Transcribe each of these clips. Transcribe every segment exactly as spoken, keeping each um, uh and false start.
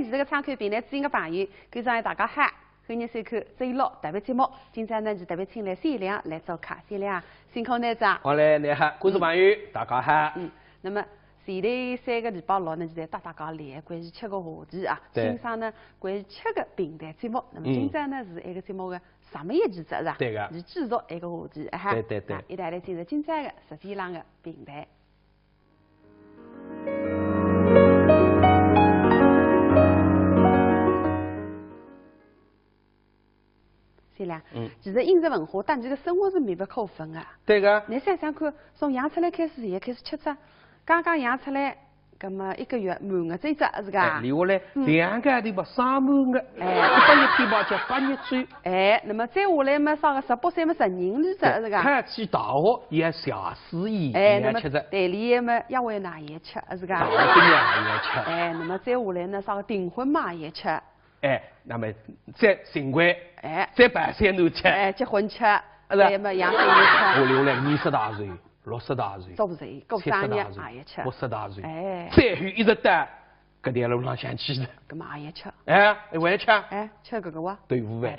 搿个窗口平台之音个朋友，观众朋友大家好，欢迎收看周六特别节目。今朝呢是特别请来谢亮来做客，谢亮，辛苦侬哉。好嘞，你好，观众朋友，大家好。嗯，那么前头三个礼拜六呢，就在搭大家聊关于吃个话题啊，对。欣赏呢关于吃个平台节目。那么今朝呢是埃个节目个啥么一期节目是吧？对个。是继续埃个话题啊哈。对对对。那一道来进入今朝个实际浪个平台。 谢亮，嗯。其实饮食文化搭侬个生活是密不可分个。对个。侬想想看，从养出来开始，也开始吃着，刚刚养出来，葛么一个月满月这一只，是吧？哎，留下来，嗯。两个号头吧，生满月，哎。一百日天吧，叫八日酒。哎，那么再下来嘛，啥个十八岁嘛，成人礼只，是吧？考起大学也谢师宴，哎，也吃着。那么代理也嘛，也为㑚也吃，是吧？大学毕业也吃。哎，那么再下来呢，啥个订婚嘛也吃。 哎，那么再新婚，哎。再办三头吃，哎，结婚吃，是吧？再么养小人吃。我留了五十大寿，六十大寿，做寿，过生日也要吃。七十大寿，八十大寿，哎。最后一直到搿条路浪向去的。搿么也要吃。哎，我也吃。哎，吃搿个哇？豆腐饭。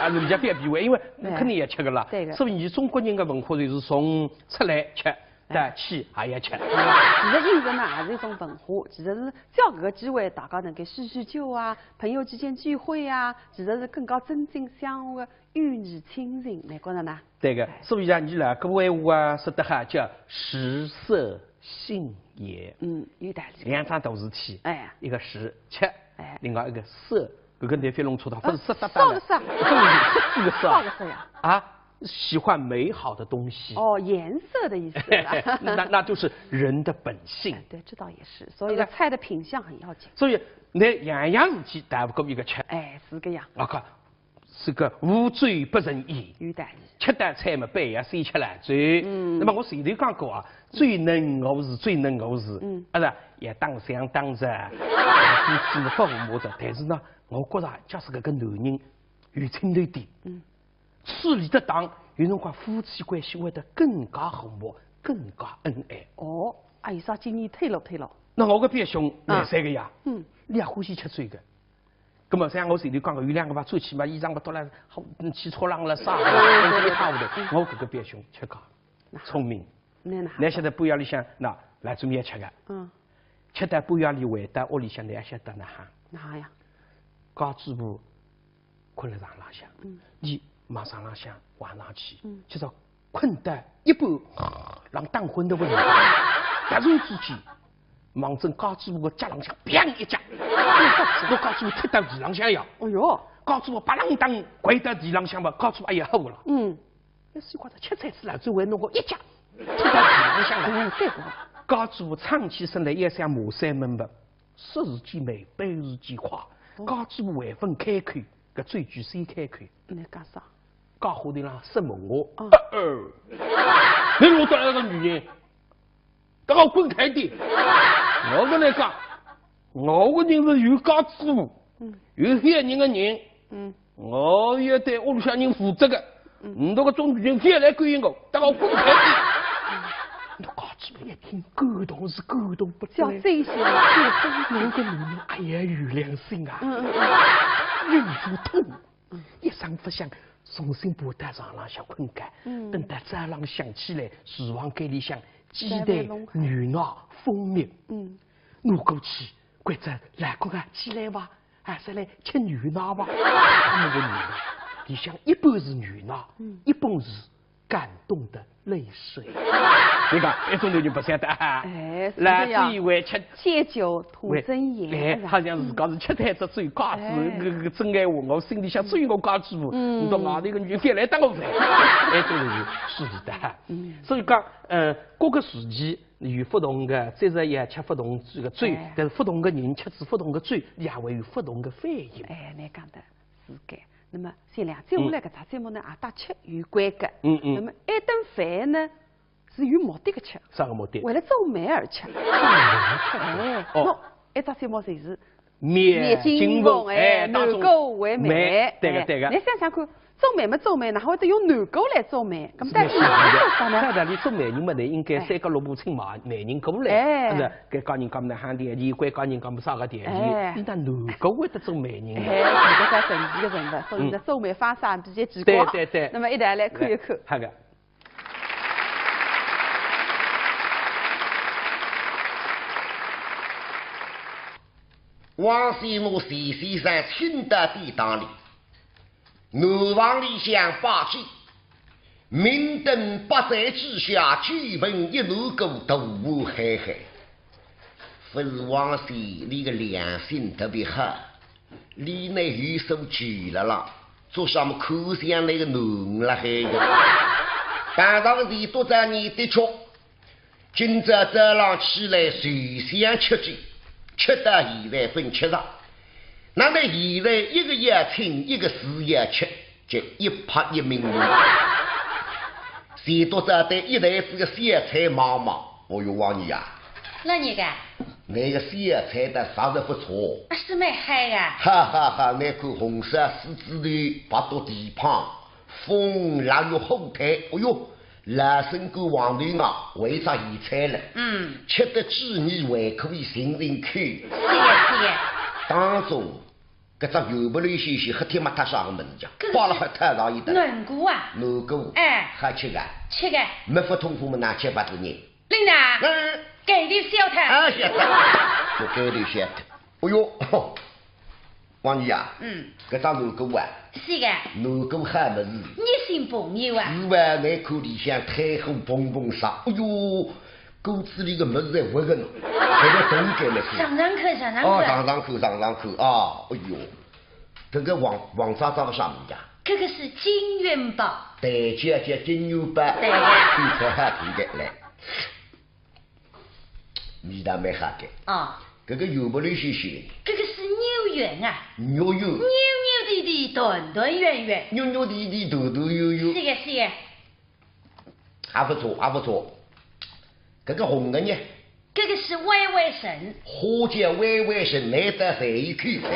啊，人家覅避讳，因为哎。肯定也吃个啦。对个。所以你中国人的文化就是从出来吃， 对，去还要吃。其实饮食呢，也是一种文化。其实是只要搿个机会，大家能够叙叙旧啊，朋友之间聚会啊，其实是更加增进相互的友谊亲情，侬觉着呢？对个，所以讲，你来，搿闲话啊，说得好，叫食色性也。嗯，有道理。两桩大事体，哎。一个食，吃，哎。另外一个色，搿个侬覅弄错脱，勿是色搭搭的。啊，色个色。勿是色，这个色。啥个色呀？啊？ 喜欢美好的东西。哦，颜色的意思啊。那，那就是人的本性。哎，对，这倒也是。所以呢，对吧？菜的品相很要紧。所以，侬样样事体逃勿过一个吃。哎，是个呀。啊，看，是个无酒不成宴。有道理。吃到菜嘛，杯也先吃了酒。嗯。那么我前头讲过啊，酒能误事，酒能误事。嗯。啊，是吧？也当相当着，夫妻嘛勿和睦着。但是呢，我觉着，假使搿个男人有劲头点，嗯。 处理得当，有辰光夫妻关系会得更加和睦，更加恩爱。哦，啊，有啥建议推落推落？那我个表兄，啊。廿三个呀，嗯。伊也欢喜吃酒个。葛么像我前头讲个，有两个嘛，转去嘛，衣裳嘛脱了，好，嗯，汽车浪了啥，一塌糊涂。我搿个表兄吃介，聪明。哪能？侬晓得半夜里向，那，来做面吃个。嗯。吃到半夜里回到屋里向，侬也晓得哪哈？哪哈呀？家主婆 困了床浪向，嗯。伊往床浪向横上去，嗯。今朝困得一半，浪打昏的味道，突然之间，望准家主婆个脚浪向，砰一脚，拿家主婆踢到地浪向呀。哎哟。家主婆白浪当跪到地浪向嘛，家主婆哎呀好了。嗯。要是觉得吃菜吃了，就会弄个一脚，踢到地浪向了。哎，对个。家主婆撑起身来，也想骂三门吧。 说是句慢，办是句快，哦。家主婆还朆开口，搿酒鬼先开口。侬讲啥？讲话头浪说闲话。哦。呃，呃，侬弄得来个女人，给我滚开点！我跟侬讲，我个人是有家主婆，嗯。有小人的人，嗯。 我要对屋里向人负责个。嗯。侬搿种女人覅来勾引我，搭我滚开点！那家主婆一听，感动是感动不得了。叫这些，我个女人，哎呀，有良心啊！嗯，嗯，嗯。忍住痛，嗯。一声不响，重新爬到床浪向困觉。嗯。等到早浪向起来，厨房间里向鸡蛋、牛奶、蜂蜜，嗯。拿过去，关照老公啊，起来吧。 还是来吃牛奶吧。他们的牛奶，里向一半是牛奶，嗯。一半是感动的泪水。侬讲，一种头就不晓得啊。哎，是的呀。来，这一位吃解酒吐真言，哎，是吧？好像是讲是吃脱只酒，假使哎。搿个真爱我，我心里想，只有我家主婆，嗯。侬到外头个女人覅来搭我烦。哎，这个是是的。嗯。所以讲，呃，各个时期 有勿同个，节日也吃勿同个酒，哎。但是勿同个人吃仔勿同个酒，也会有勿同个反应。哎，侬讲得是个。那么，谢亮，接下来搿只节目呢，也搭吃有关个。嗯，嗯。那么，埃顿饭呢，是有目的个吃。啥个目的？为了做媒而吃。做媒而吃。哎，哦。那埃只节目就是 美景凤，美景凤，哎，哎，当中南国为媒，美，对个，哎，对个。侬想想看，做媒么做媒，哪会得用男歌来做媒？那么到底哪能做法呢？照道理做媒人嘛，侪应该三个萝卜青嘛，媒人过来。哎。是吧？搿家人家么哪能谈条件，搿家人家么啥个条件，哎。伊哪能男歌会得做媒人呢？哎，搿个神奇个人物，所以呢，嗯。做媒方式也比较奇怪。对，对，对。那么一道来看一看。来，好个。 王宣拿钱先生请到店堂里，南房里向摆酒，明灯百盏之下，酒盆一暖过，大碗海海。勿是王宣，俚个良心特别好，俚呢有手酒了啦，做啥么看相倷个囡儿辣海个。碰着个钱笃笤呢，的确， 今朝早浪起来就想吃酒，吃到现在朆吃着。那么现在一个要请，一个是要吃，这一拍一名利。钱笃笤对一台子个小菜望望，哦哟，王二爷，老人家，倷个小菜倒着实勿错。啊，是蛮好个。哈哈哈，倷看红烧狮子头，白肚蹄髈， 风腊肉火腿，哦哟，老生个黄豆芽，为啥现采了？嗯。吃得止饿，还可以寻寻口。是个，是个。当中，搿只油白里些些黑天没搭啥个物事讲，搿个是扒了还太大一点。南瓜啊。南瓜。哎。好吃个。吃个。没法通风么拿吃法子呢。领导，嗯。盖头小脱。啊，晓得。我盖头小脱。哦哟， 王二爷啊，嗯。搿只南瓜啊，是个。南瓜好物事。热心朋友啊。是哇，倷看里向炭火嘭嘭烧，哎哟，锅子里个物事侪活个呢，侪辣动个呢。尝尝看，尝尝看。哦，尝尝看，尝尝看啊，哎哟，搿个黄，黄渣渣个啥物事啊？搿个是金元宝。对，叫，叫金元宝。对个。听起来好听个，来。 味道蛮好个。啊。搿个油白里些些。搿个是牛油啊。牛油。扭扭捏捏，团团圆圆。扭扭捏捏，团团圆圆。是个，是个。还不错，还不错。搿个红个呢？搿个是歪歪参。花椒歪歪参，难得侪一口。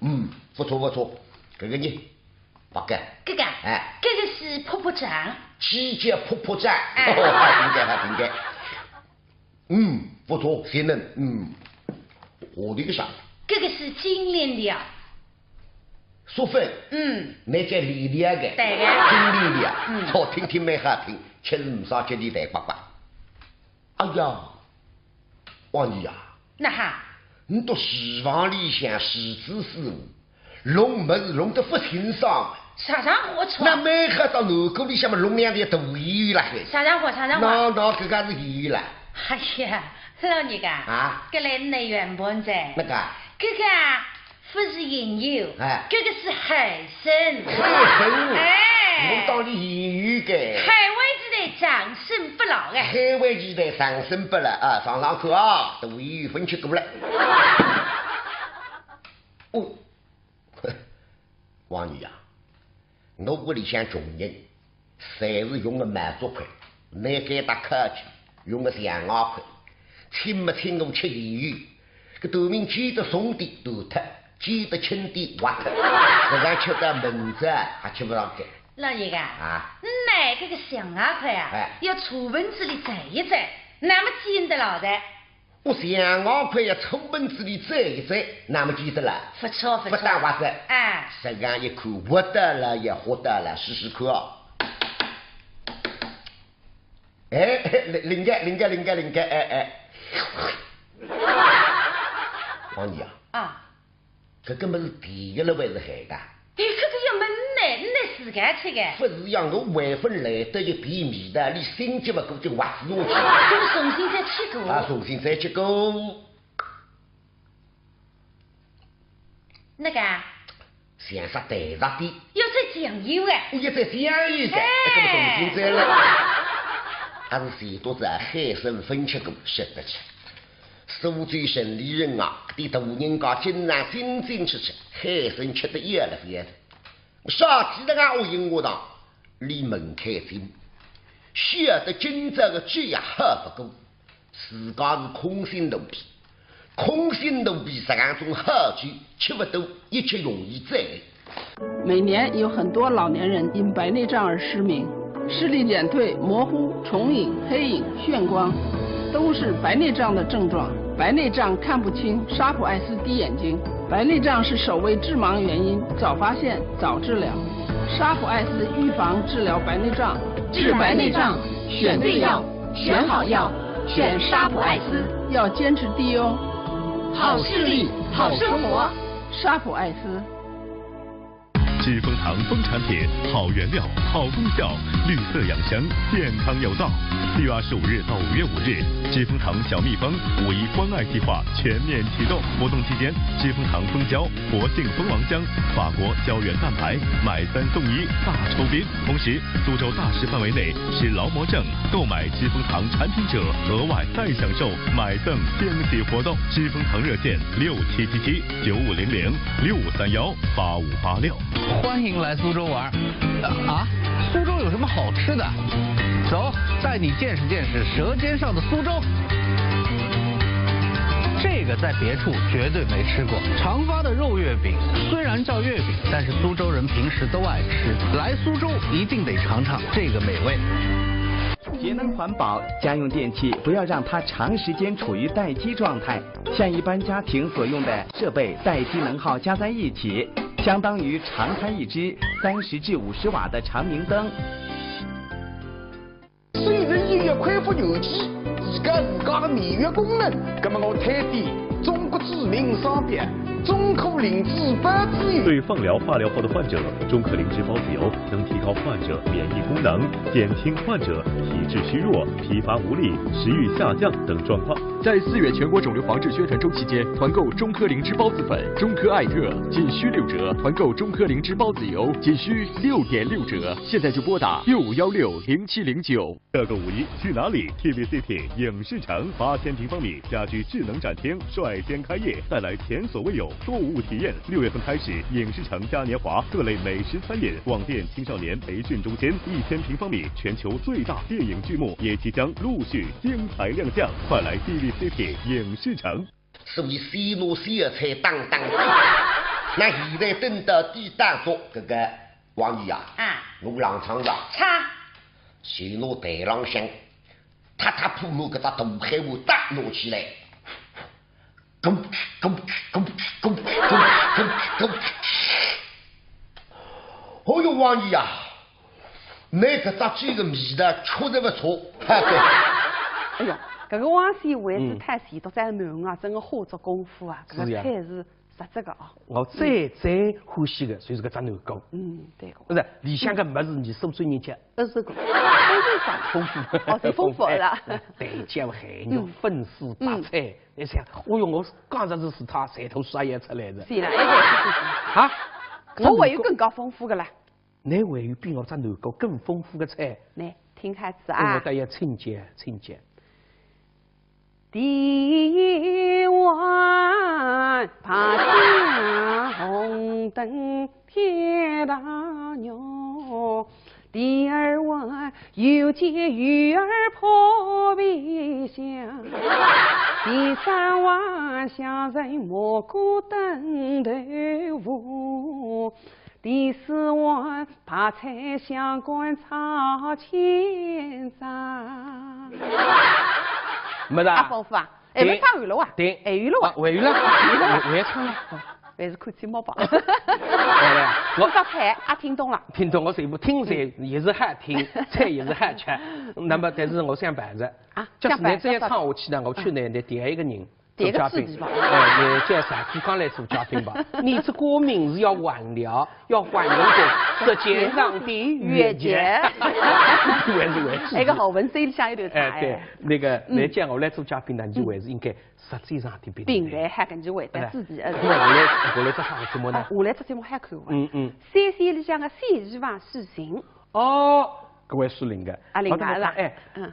嗯，不错，不错。搿个呢？ 八戒。搿个，哎。搿个是泡泡掌。鸡叫泡泡掌。哎。哦，好听个，好听个。嗯，不错，鲜嫩，嗯。下头个啥？搿个是金链条。粟粉。嗯。倷叫链条个。对个。金链条。嗯。好听听蛮好听，吃仔呒啥几钿个八戒。哎呀，王二爷啊，哪哈？倷笃厨房里向厨子师傅，弄物事弄得勿清爽。啥场化出？那蛮好，到南瓜里向么弄两条大圆圆辣海。啥场化？啥场化？喏，喏，搿个是圆圆啦。哎呀，老人家，啊？搿来倷圆盘哉。哪个？搿个啊，勿是银油，哎。搿个是海参。海参？哎。我当俚银油个。海外期待长生不老哎。海外期待长生不老啊，尝尝看啊，大圆圆朆吃过了。哦， 王二爷啊，我屋里向穷人，侪是用个毛竹筷，倷搿搭客气，用个象牙筷，请么请我吃银油，搿断面尖得松点断脱，尖得轻点滑脱，实在吃到明朝还吃勿上个。老人家，啊？倷搿个象牙筷啊，哎。要搿盆子里掖一掖，那么尖得牢哉。 我象牙筷要搿盆子里掖一掖，那么记得了。勿错，勿错。勿打滑哉。哎。实梗一看，活得了也活得了，试试看哦。哎，灵，灵个，灵个，灵个，灵个，哎，哎。王二爷啊。啊。 搿个物事甜个了还是咸个？哎，搿个要问倷，倷自家吃个。勿是呀，我还勿来得及辨味道，俚心急勿过就滑仔下去。搿么重新再吃过。啊，重新再吃过。哪个？像煞淡煞点。要再酱油哎。我要再酱油个，哎。搿么重新再来。还是前头仔海参朆吃过，吃得吃。 苏州城里人啊，搿点大人家经常进进出出，海参吃得厌了烦了。啥体个啊，我应我当，俚门槛精，晓得今朝个酒也喝勿过，自家是空心肚皮，空心肚皮实梗种好酒吃勿多，一吃容易醉。每年有很多老年人因白内障而失明，视力减退、模糊、重影、黑影、眩光，都是白内障的症状。白内障看不清，沙普爱思滴眼睛。白内障是首位致盲原因，早发现，早治疗。沙普爱思预防治疗白内障，治白内障，选对药，选好药，选沙普爱思，要坚持滴哦。好视力，好生活。沙普爱思。 知蜂堂蜂产品，好原料，好功效，绿色养生，健康有道。四月二十五日到五月五日，知蜂堂小蜜蜂五一关爱计划全面启动。活动期间，知蜂堂蜂胶、活性蜂王浆、法国胶原蛋白买三送一大抽冰。同时，苏州大市范围内持劳模证购买知蜂堂产品者，额外再享受买赠惊喜活动。知蜂堂热线六七七七九五零零，六五三幺八五八六。 欢迎来苏州玩儿。啊，苏州有什么好吃的？走，带你见识见识舌尖上的苏州。这个在别处绝对没吃过。长发的肉月饼虽然叫月饼，但是苏州人平时都爱吃。来苏州一定得尝尝这个美味。节能环保，家用电器不要让它长时间处于待机状态。 像一般家庭所用的设备待机能耗加在一起，相当于常开一支三十至五十瓦的长明灯。水能日月恢复元气，提高自家的免疫功能。那么我推荐中国著名商标中科灵芝孢子油。对放疗、化疗后的患者，中科灵芝孢子油能提高患者免疫功能，减轻患者体质虚弱、疲乏无力、食欲下降等状况。 在四月全国肿瘤防治宣传周期间，团购中科灵芝孢子粉、中科艾特仅需六折，团购中科灵芝孢子油仅需六点六折。现在就拨打六五幺六零七零九。这个五一去哪里？T V City 影视城八千平方米家居智能展厅率先开业，带来前所未有购物体验。六月份开始，影视城嘉年华各类美食餐饮、网店、青少年培训中心，一千平方米全球最大电影剧目也即将陆续精彩亮相，快来 T V City 影视城。 所以先拿小菜当当。那现在等到底当中，搿个王爷啊，啊，我冷场了，唱，就拿台浪向，踏踏铺满搿只大海碗搭拿起来，咕咕咕咕咕咕咕咕咕。哦哟，王爷啊， 拿搿只酒个味道确实勿错。哈，对。哎哟，搿个王先为是太喜，到在囡啊，真个花足功夫啊，搿个是呀菜是实质个哦。我最最欢喜个就是搿只南瓜，嗯，对个。勿是里向个物事，你苏州人吃，呃，是个，丰富啥？丰富，哦，最丰富了。哎，对，叫海肉、粉丝、白菜，你想，哦哟，我讲着是是他馋头水也出来了。是啦，哎，对，是是是。啊，我还有更加丰富个啦。侬还有比我只南瓜更丰富个菜？来，听好仔啊我。倒要请教请教。第一碗白菜红灯天大肉，第二碗油煎鱼儿破皮香，第三碗香菜蘑菇炖豆腐，第四碗白菜香干炒千张。没得啊？啊，丰富啊！哎，对没唱完了哇？对，还有了哇啊？还有了，还还唱了。还是看节目吧。好了，我刚才啊听懂了。听懂我全部听着也是好听，菜也是好吃。那么，但是我想办着，啊就是你这样想办着唱下去呢，我去呢，你第一个人第一个做嘉宾刺激吧哎，你叫啥地方来做嘉宾吧？你这个名字要换了，要换成个舌尖上的越剧。越还是还是。哎，个好文字里向有点差哎，对哎。，那个，嗯你讲我来做嘉宾呢，你就还是应该舌尖上的并来还跟你会得自己呃。我来，我来做啥个节目呢啊？我来做节目还可以哇。嗯嗯。三线里向个三厨房四型。哦，搿位是灵个。啊，灵个是吧？哎，嗯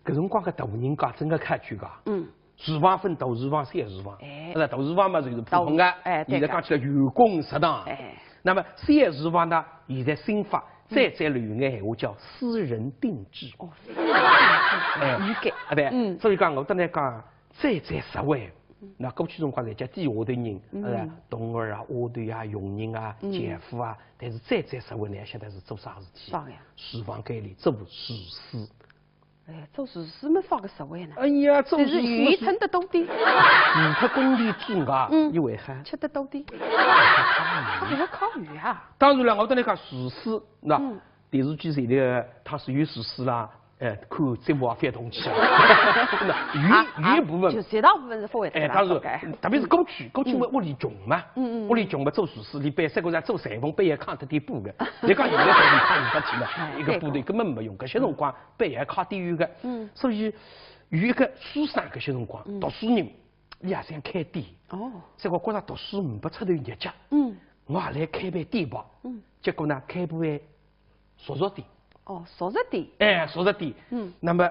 搿辰光个大人家真个客气个。嗯。厨房分大厨房、小厨房。哎那大厨房嘛就是普通个，大哎对个现在讲起来员工食堂。哎。那么小厨房呢，现在新法，再再流行个闲话叫私人定制。哦，私人定制哎理解。啊对，嗯所以讲我刚才讲，再再实惠，那过去辰光侪叫底下头人，嗯。呃，童儿啊、丫头啊、佣人啊、嗯。轿夫啊，但是最最实惠呢，现在是做啥事体？啥个呀？厨房间里做厨师。哎，做厨师么啥个实惠呢？哎呀，做厨师嘛是，就是鱼吞得多点。除脱工钿之外，嗯。伊还好，吃得多点。还要烤鱼啊？当然了，我跟你讲，厨师，那，嗯。电视机前头，他是有厨师啦， 哎，看节目也勿要动气啊。那有，啊，有一部分，啊，就绝大部分是勿会得哎，当然，大概。特别是过去，过去嘛，嗯。屋里穷嘛，嗯，嗯，嗯。屋里穷嘛，做厨师，伊背三个人做裁缝，背也扛得点布个。侬讲现在裁缝扛勿起了，哎，一个布头根本没用，搿些辰光背也扛点有个。嗯。所以有一个书生搿些辰光，嗯。读书人，伊也想开店。哦。结果觉着读书呒不出头日脚，嗯。我也来开爿店吧。嗯。结果呢，开爿 熟食店。哦，熟食店。哎，熟食店。嗯。那么，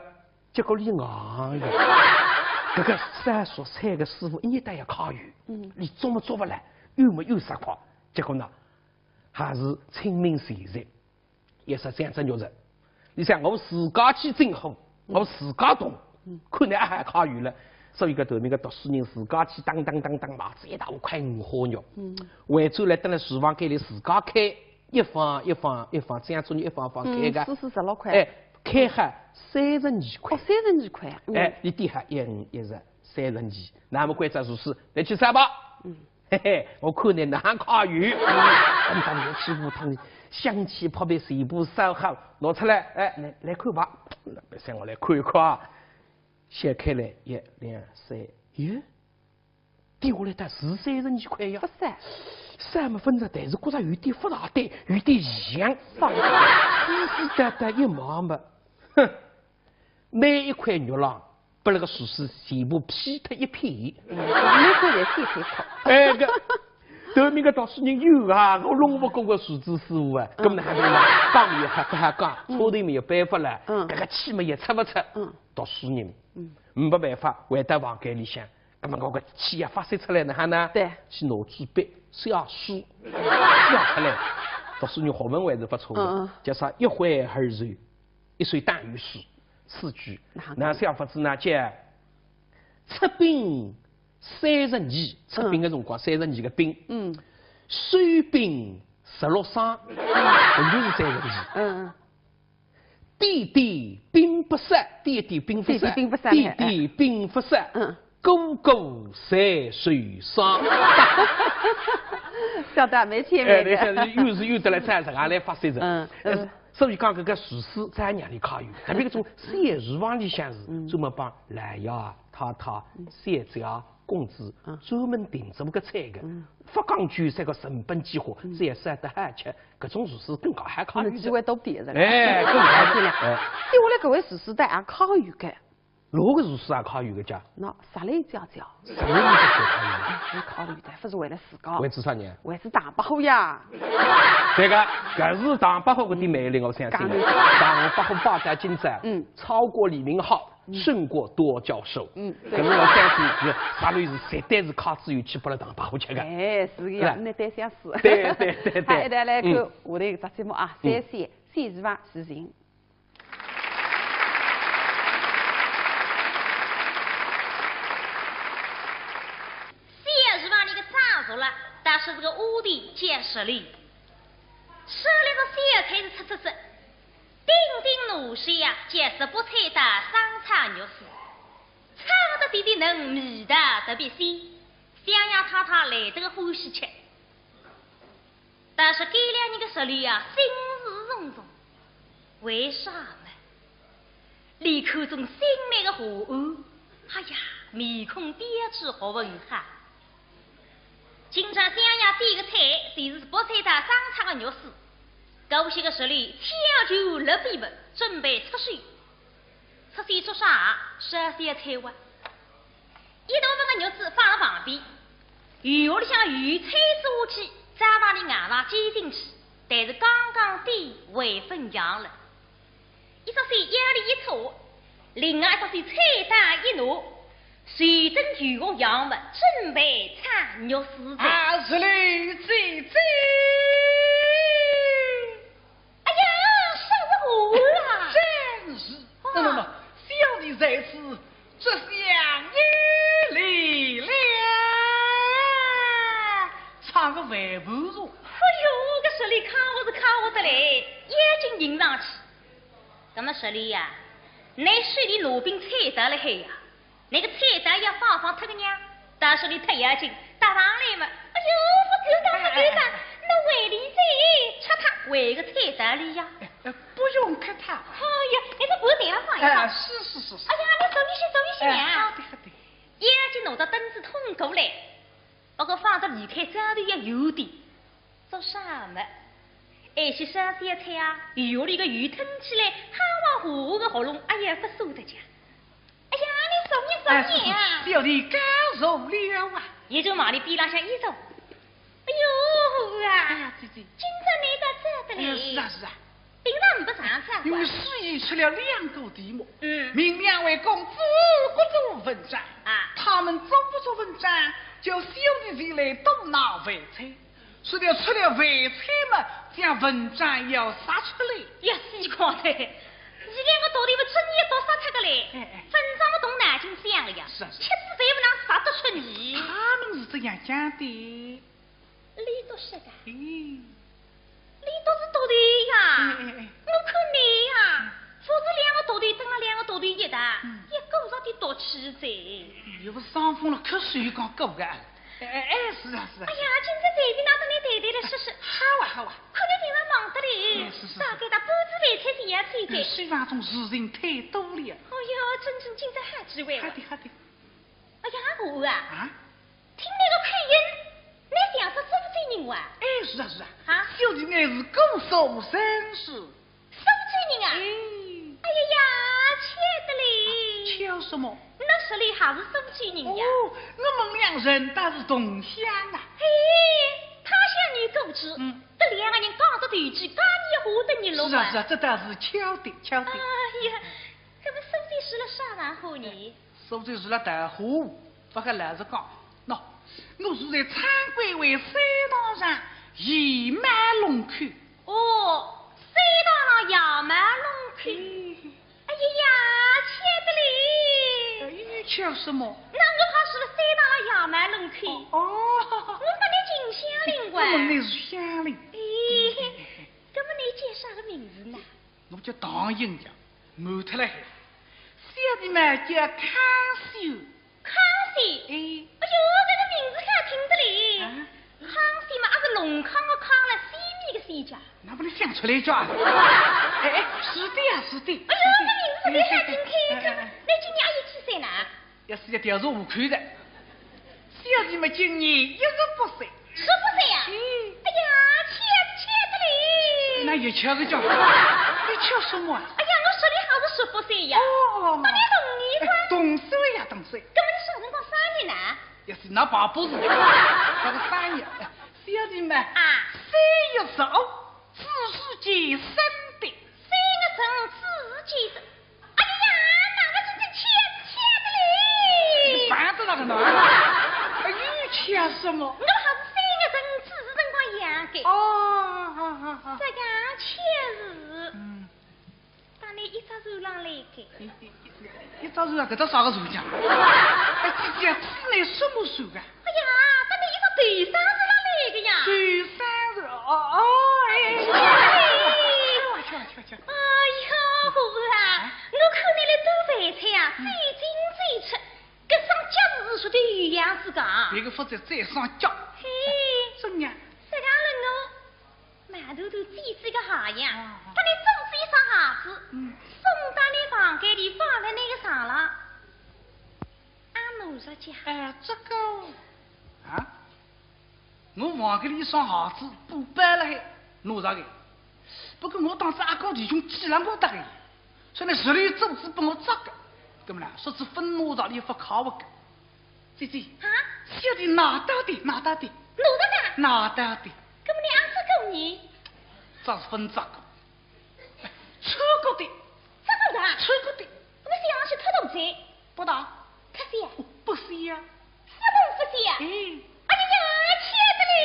结果伊硬个，搿个烧熟菜个师傅一日到夜揩油，嗯。伊做么做勿来，油么油煞快，结果呢，还是亲民前线，也是想着肉食。伊想我自家去进货，嗯。我自家动，嗯。看侬阿好揩油了。所以搿头面个读书人自家去当当当当买仔一大块五花肉，嗯。回转来蹲辣厨房间里自家开 一方一方一方，这样子一方方开个。嗯，四四十六块。哎，开好三十二块。哦，三十二块啊。嗯。哎，伊点好一五一十，三十二。那么关照厨师，来去烧吧。嗯。嘿嘿，我看侬哪能揩油。嗯。等到热气腾腾，香气扑鼻，全部烧好，拿出来，哎，来，来看吧。那么让我来看一看啊。掀开来，一、两、三，耶， 点下来倒是三十二块呀。勿是。三么分着，但是觉着有点勿大对，有点像。啥个？细细搭搭一望嘛，哼，每一块肉浪，拨那个厨师全部劈脱一片。嗯，每块侪切切块。哎，搿，头面个读书人有啊，我弄勿过个厨子师傅啊，嗯。搿么哪能办？讲也还勿好讲，嗯。差点没有办法了，嗯。搿个气么也出勿出。嗯。读书人，嗯。没办法，回到房间里向， 那么我个气也发泄出来呢，哈呢？对。去拿支笔，写书，写出来。读书人学问还是勿错的，嗯，嗯。叫啥一挥而就，一首打油诗，四句。哪能？那写法子呢，叫出兵三十二，出兵的辰光，嗯。三十二个兵。嗯。收兵十六双，嗯。就是三十二。嗯，嗯。 点点兵不杀，点点兵不杀，点点兵不杀，点点兵不杀，嗯。个个侪受伤。晓得，蛮前面的。哎，对，像是有时有得来赞成，也来发泄着。嗯，嗯。呃，所以讲搿个厨师再让伊揩油，特别搿种小厨房里向是，嗯。专门帮老爷啊、太太、小姐啊、 公子，嗯。专门订做个菜个，嗯。勿讲究啥个成本几化，嗯。只要烧得好吃，搿种厨师更加好揩油个。那么机会多点是吧？哎，更加好。哎。接下来搿位厨师倒也揩油个。哪个厨师也揩油个家？那啥嘞，姐姐？啥个厨师也揩油个？哎，揩油个，勿是为了自家。为仔啥呢？为仔唐伯虎呀。对个，搿是唐伯虎搿点魅力，我相信。讲得对。唐伯虎拜倒今朝，嗯。超过李明浩， 胜过多教授。嗯，对。搿是我相信是啥路是绝对是揩仔油去拨了唐伯虎吃个。哎，是个呀，是吧？那对相似。对，对，对，对。好，一道来看，嗯。下头一只节目啊，嗯。三线，三线是吧？是人。三线是吧？那个张叔了，但是这个屋里见识哩。说那个小菜是吃吃吃， 顶顶拿手呀，就是白菜搭生炒肉丝，炒得滴滴嫩，味道特别鲜，相爷太太来得个欢喜吃。但是搿两日个食里呀，心事重重。为啥呢？伊看中新买个下案，哎呀，面孔标致，学问好。 今朝相爷点个菜，就是白菜搭生炒个肉丝。搿歇个食里，抢救了秘密，准备出手。出手做啥？烧小菜哇。一大份个肉丝放辣旁边，油里向油汫仔下去，再往里硬上煎进去，但是刚刚点，还朆凉了。 一只手腰里一错，另外一只手菜刀一拿，随等油锅样么准备炒肉丝哉。啊，是嘞，姐姐。哎呀，啥个话啦？真是，啊。那么，小弟在此，这厢有礼了。个饭盘茶。哎哟，搿手里看我是看我得来，眼睛盯上去。葛末说俚呀，倷手里拿柄菜刀辣海呀，倷个菜刀要放放脱个呀，到手里脱要紧，搭上来嘛。哎哟，勿够当，勿够当，哎，哎，哎。倷胃里再吃脱，胃个菜刀里呀。哎，哎，不用客套。哎呀，倷再拨我台浪放一放。哎，是，是，是，是。哎呀，倷坐里向，坐里向呀。哎，好的，好的。眼睛拿只凳子通过来。 不过放得离开灶头也有点，做啥么？哎，些烧小菜啊，油里个油腾起来，哈哇呼个喉咙，哎呀，不受得讲。哎呀，倷坐呀，哎，坐呀。小弟告坐了啊。也就往里边浪向一坐。哎哟啊，哎呀，姐姐。今朝倷倒早得嘞。哎呀，是啊，是啊。 平常呒不啥事啊。因为书院出了两个题目，嗯。命两位公子各做文章，啊。他们做不出文章，叫小弟前来多拿饭菜。说了出了饭菜嘛，将文章要杀出来。呀，死快哉！现在我到底勿出你也到杀脱个嘞，哎，哎。文章么动脑筋想了呀，是啊，是啊。帖子侪勿能杀得出你。他们是这样讲的。 俚笃说个？咦。俚笃是笃头呀。哎，哎，哎。我看倷呀，嗯。勿是两个笃头，等了两个笃头一道，嗯。也过着点笃气哉。又勿是伤风了，咳嗽又讲过个。哎，哎，哎，是啊，是啊。哎呀，今朝随便哪搭搭倷谈谈了说说。好啊，好啊。看倷平常忙得嘞，哎，是，是，是。大概搭半子饭菜是一样菜哉。哎，书房中事情太多了。哎呀，真正今朝好机会哇。好的，好的。哎呀，我啊。啊？ 听倷个口音，倷像是苏州人哇？哎，是啊，是啊。啊？小弟乃是姑苏人氏。苏州人啊？哎。哎呀呀，巧得嘞。巧什么？倷说俚还是苏州人呀？哦，我们两人倒是同乡呐。嘿，他乡遇故知，嗯。搿两个人讲得投机，讲得话得热络啊。是啊，是啊，这倒是巧的，巧的。哎呀，搿么苏州住了啥场化呢？苏州住了大化 勿过老实讲，喏，我住在昌归会山塘上野蛮弄口。哦，山塘上野蛮弄口。嗯。哎呀呀，巧得嘞。哎，巧什么？那我还住了山塘上野蛮弄口。哦。我搭倷近乡邻哇。我们乃是乡邻。哎，搿么倷叫啥个名字呢？ 我叫唐寅呀，瞒脱了海。小弟嘛叫康熙。康熙？哎。哎哟，搿个名字好听得嘞。啊？康熙嘛，也是隆康个康了，西面个西家。哪能想出来一句啊？哎，哎，是的呀，是的。哎哟，搿名字特别好听，哎，哎，哎。看，看，倷今年阿有几岁呢？ 也是要调查户口的。小弟嘛今年一十八岁。十八岁呀？嗯。哎呀，巧，巧得嘞。那也巧个叫，你巧什么啊？哎呀，我说的还是十八岁呀。哦，哦，哦。那你同年个？哎，同岁呀，同岁。搿么你啥辰光生日呢？也是拿爸爸是，那个生日，哎，小弟嘛，啊。三月十五，子时见生的。三月十五，子时见生。 哎呀，那个真正巧，巧得嘞！你烦得那个呢？哎，又巧什么？我还是三月十五子辰光养的。哦，好，好，好。这样巧事，嗯。当然一只船浪来的。一，一，一，一只船啊，搿只啥个船讲？哎，姐姐，此乃什么船啊？ 哎呀，当然一只头生日浪来的呀。头生日，哦，哦，哎，哎，哎，哎，去吧，去吧，去吧，去吧。哎呀，婆婆啊，啊？我看你来端饭菜呀，嗯。最进最出，搿双脚是说的有样子个啊。别个勿在再上脚。嘿。真呀？实梗了我，毛头头尖尖个鞋呀，啊。搭你做仔一双鞋子，嗯。送到你房间里放在那个床浪。 啊，拿着讲。哎，这个，啊，我房间里一双鞋子，布包了海，拿着个。不过我当时阿哥弟兄寄了我搭个，所以呢，十里做子拨我着个。那么呢，说是分拿着，也勿靠我个。姐姐，啊？小弟拿到的，拿到的。拿到的？拿到的。那么你阿哥呢？这是分着个。 穿过的。真的啊？穿过的。那么想要去偷东西？不大。可是呀？不是呀。是不是呀？哎。哎呀，巧得嘞！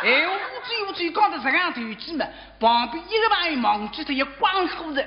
哎，我嘴我嘴讲得这样头几嘛，旁边一个朋友望去，他也光火的。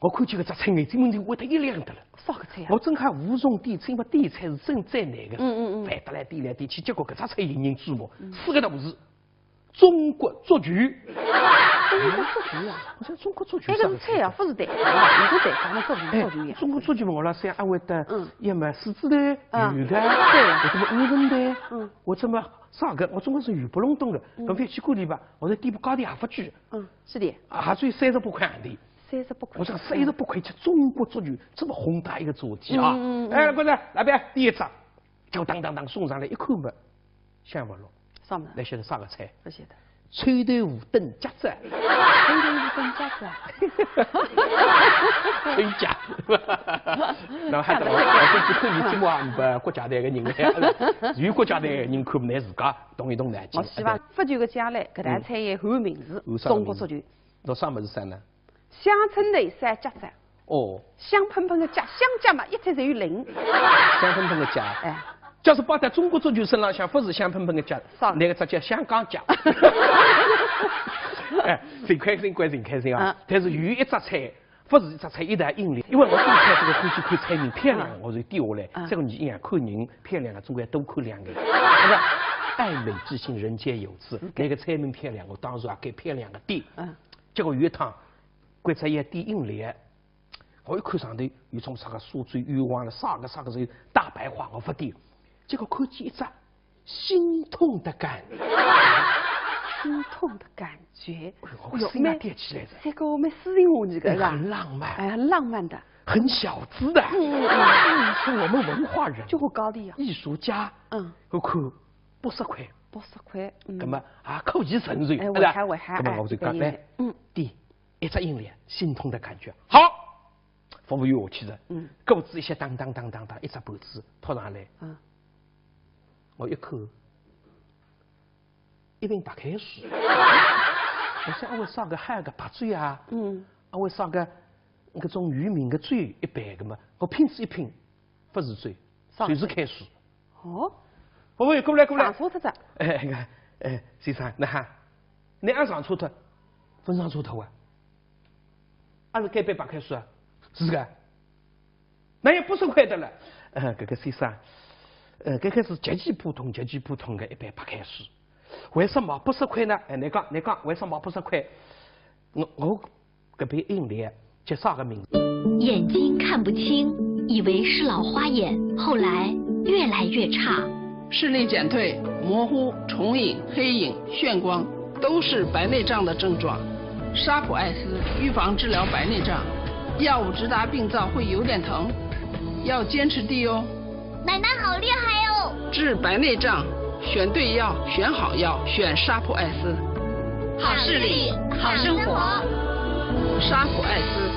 我看见搿只菜眼睛门前为得一亮得了。啥个菜啊？我正好无从点菜嘛，点菜是真最难个。嗯嗯嗯翻得来点来点去，结果搿只菜引人注目，四个大字：中国足球。中国足球啊？我说中国足球搿个是菜啊，勿是蛋糕啊，勿是蛋糕，那足球足球哎呀。中国足球嘛，我老想阿会得，嗯要么狮子头、嗯鱼个，对呀我怎么乌镇的，嗯我怎么啥个，我总归是鱼不隆咚的，搿覅去管伊吧，我说点不高的也勿贵，嗯，是的，也只有三十八块洋钿。三十八块。我说三十八块吃中国足球，这么宏大一个主题啊！嗯嗯嗯哎，过来，来边第一只，就当当当送上来一看嘛，想勿落，啥么？哪晓得啥个菜？勿晓得。臭豆腐炖夹子。臭豆腐炖夹子啊？真假？那么还得我我去看你节目啊，你不国家队个人呀，有国家队个人看勿来自家动一动脑筋。我希望勿久个将来，搿道菜也换名字有，啥名字中国足球。那啥物事啥呢？乡村内三夹子，哦，香喷喷个夹，香夹嘛，一切侪有零。香喷喷个夹。哎，假使摆在中国足球身浪向，勿是香喷喷个夹，啥个那个只叫香港夹。哎，真开心，怪真开心啊啊！但是有一只菜，勿是一只菜，一道引流，因为我点菜这个欢喜看菜名漂亮啊，我就点下来。啊这个你一样看人漂亮啊，总归要多看两眼。那个爱美之心，人皆有之。那个菜名漂亮，我当然也该漂亮个点。嗯，结果有一趟，关照要点饮料，我一看上头有种啥个苏州冤枉了，啥个啥个是大白话，我勿点。结果看见一只心痛的感觉，心痛的感觉。我心啊吊起来了。这个蛮诗情画意的，哎，是吧？很浪漫，哎，很浪漫的。很小资的。嗯嗯嗯是我们文化人，就很高的呀。艺术家，嗯，我看八十块，八十块，嗯。那么啊，可以承受，哎，对吧我还我还那么我就讲，哎来，嗯，点一只饮料，心痛的感觉。好，服务员下去了，嗯，果子一歇当当当当当，一只盘子托上来，嗯，我一看，一瓶白开水。我想，我啥个好个白酒啊？嗯，啊，我啥个搿种有名个酒一杯个嘛，我品仔一品，勿是酒，啥就是开水。哦，服务员，过来过来上。错脱了。哎，哎，哎，先生，那哈，你阿上错脱，勿上错脱啊？阿是该杯白开水啊？是个。那也八十块的了。呃，搿个先生，呃，搿个是极其普通、极其普通的一杯白开水。为啥么八十块呢？哎，你讲，你讲，为啥么八十块？我我搿杯饮料叫啥个名字？眼睛看不清，以为是老花眼，后来越来越差。视力减退、模糊、重影、黑影、眩光，都是白内障的症状。沙普爱思预防治疗白内障，药物直达病灶会有点疼，要坚持滴哦。奶奶好厉害哦！治白内障，选对药，选好药，选沙普爱思。好视力，好生活。沙普爱思。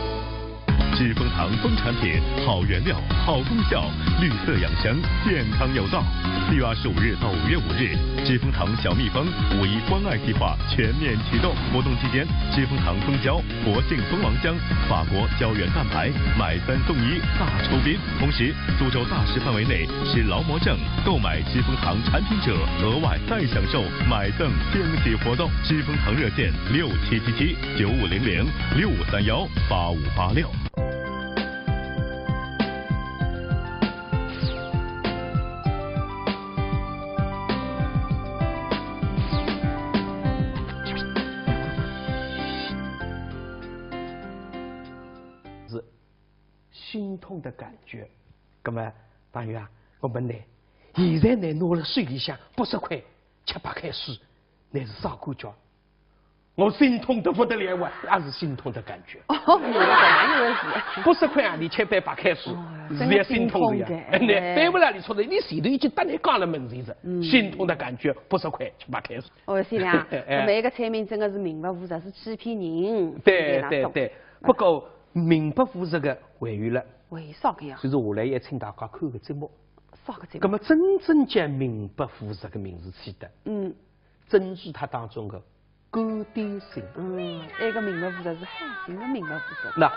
知蜂堂蜂产品，好原料，好功效，绿色养生，健康有道。四月二十五日到五月五日，知蜂堂小蜜蜂五一关爱计划全面启动。活动期间，知蜂堂蜂胶、活性蜂王浆、法国胶原蛋白，买三送一大抽冰。同时，苏州大市范围内持劳模证购买知蜂堂产品者，额外再享受买赠惊喜活动。知蜂堂热线六七七七九五零零，六五三幺八五八六。是心痛的感觉。那么，朋友啊，我问你，现在你拿了手里向八十块吃白开水，你是啥感觉？我心痛得不得了啊，也是心痛的感觉。哦，原来搿样一回事。八十块啊，你吃杯白开水，哦是要心痛的呀。真的心痛的哎，你翻不了，你说的，你前头已经搭你讲了门前子，嗯心痛的感觉，八十块吃白开水。哦，是呀，哎搿么一个菜名真的是名不副实，是欺骗人。对是搿能对对，不过名不副实个还有了，为啥个呀？所以说下来也请大家看个节目。啥个节目？那么真正叫名不副实个名字起的，嗯，珍珠塔当中的干点心。嗯，埃个名不副实是海星的名不副实。那，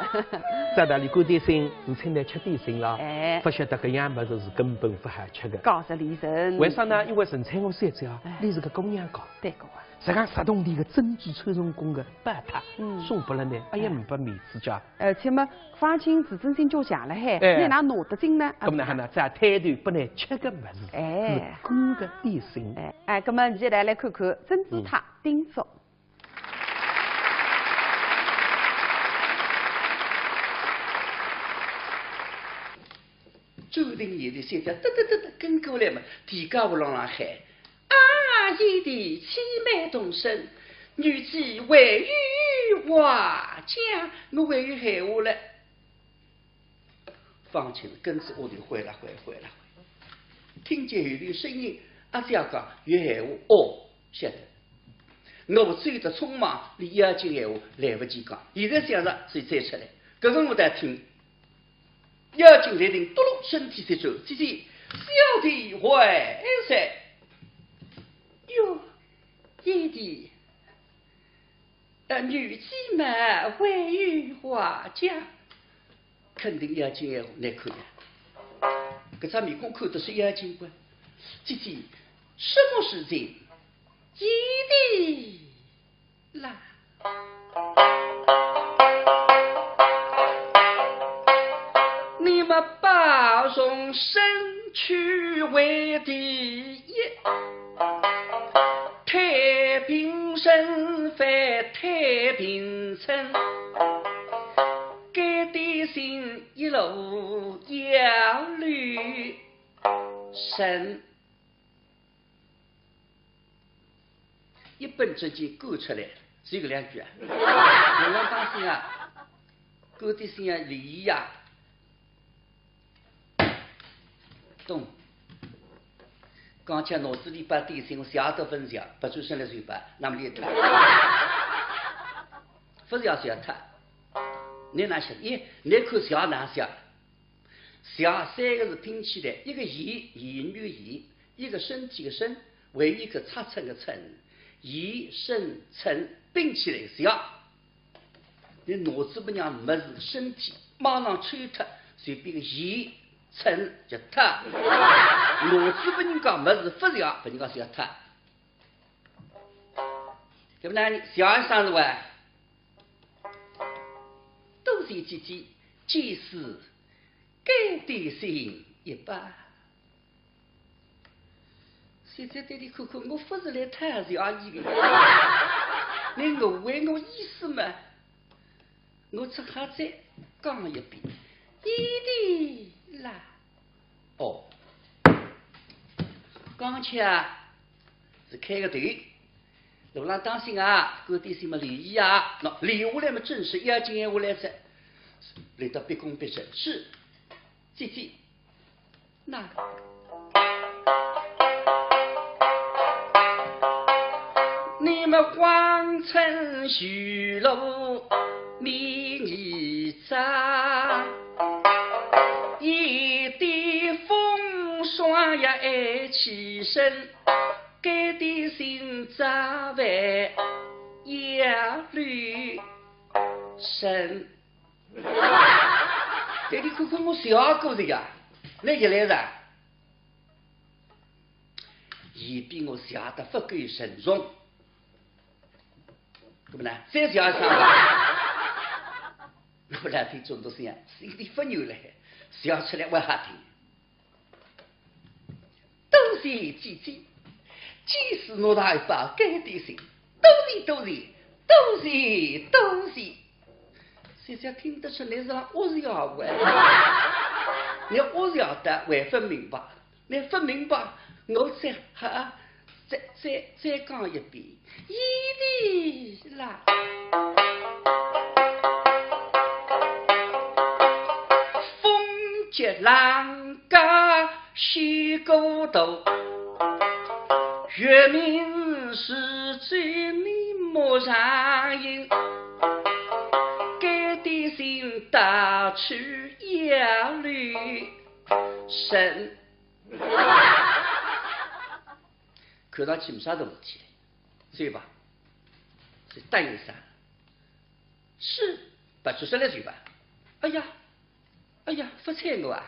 在那里干点心是请来吃点心啦，哎不晓得搿样物事是根本不好吃的。告诉李晨。为啥呢？因为陈翠娥小姐啊哎，你是个姑娘家，对个啊。实梗十铜钿个珍珠穿肠宫个宝塔，嗯。送拨了倷，哎呀，哎。呒拨面子讲。而且嘛，方卿自尊心较强了海，哎。倷哪拿得进呢？搿么哪哼呢？再推头拨倷吃个物事，哎。是官个点心。哎，哎，搿么现在来看看珍珠塔嗯。定做。 周定贤个小姐，得得得得，跟过来嘛，提高屋浪浪喊：“啊，贤弟，且慢动身，女子还有话讲。”我还有闲话了。方卿跟仔丫头回来，回来，回来，听见有个声音，阿姐讲有闲话，哦，晓得。我走得匆忙，连要紧闲话来勿及讲，现在想着，所以再出来，搿个我在听。 要紧立定，嘟噜，身体一转，姐姐，小弟回来。哟，贤弟，呃，女子嘛，还有话讲。肯定要紧闲话，难看呀。搿张面孔看得是要紧个。姐姐，什么事情？贤弟 啦。你们保重身体为第一，太平盛饭太平盛，该点心一路要留神。 一本正经讲出来，只有搿两句啊。我讲当心啊，讲点心啊，礼仪啊。懂。刚才脑子里把点心，我想都勿想，勿出声了嘴巴，那么厉害。勿想想他，你哪想？咦，你看想哪想？ 想三个字拼起来，一个贤，言语个贤，一个身体个身，还有一个尺寸个寸，贤身寸并起来想。你脑子勿让物事，身体马上抽脱，随便个贤寸就脱。脑子勿让物事勿想，勿让想脱。对不对？想一想是吧？多谢姐姐，姐是 该点心一把。现在对你看看，我勿是来讨谢阿姨的，你误会我意思嘛？我只好再讲一遍，贤弟啦。哦，刚才啊，是开个头。 路浪当心啊，讲点心么留意啊。喏，留下来么正式要紧闲话来哉，来得毕恭毕敬。是，姐姐，那你们荒村修路面泥渣，一点风霜也爱起身。 该点心咋办呀，留神。对你看看我笑过的呀，那一来噻，伊比我笑得不够沉重，对不对？再笑一声，我来听众都是呀，心里不由来，笑出来我还听。 多谢姐姐，姐是我大一把该点心，多谢多谢多谢多谢。小姐听得出来是阿是要喂，你阿是要的还分明白，你分明白，我再哈再再再讲一遍。 贤弟啦。风急浪高水过头，月明时节你莫上行，该点心到处要留神。 看上去没啥大事体，是吧？是答应啥？是，勿出声了是吧？哎呀，哎呀，勿睬我啊！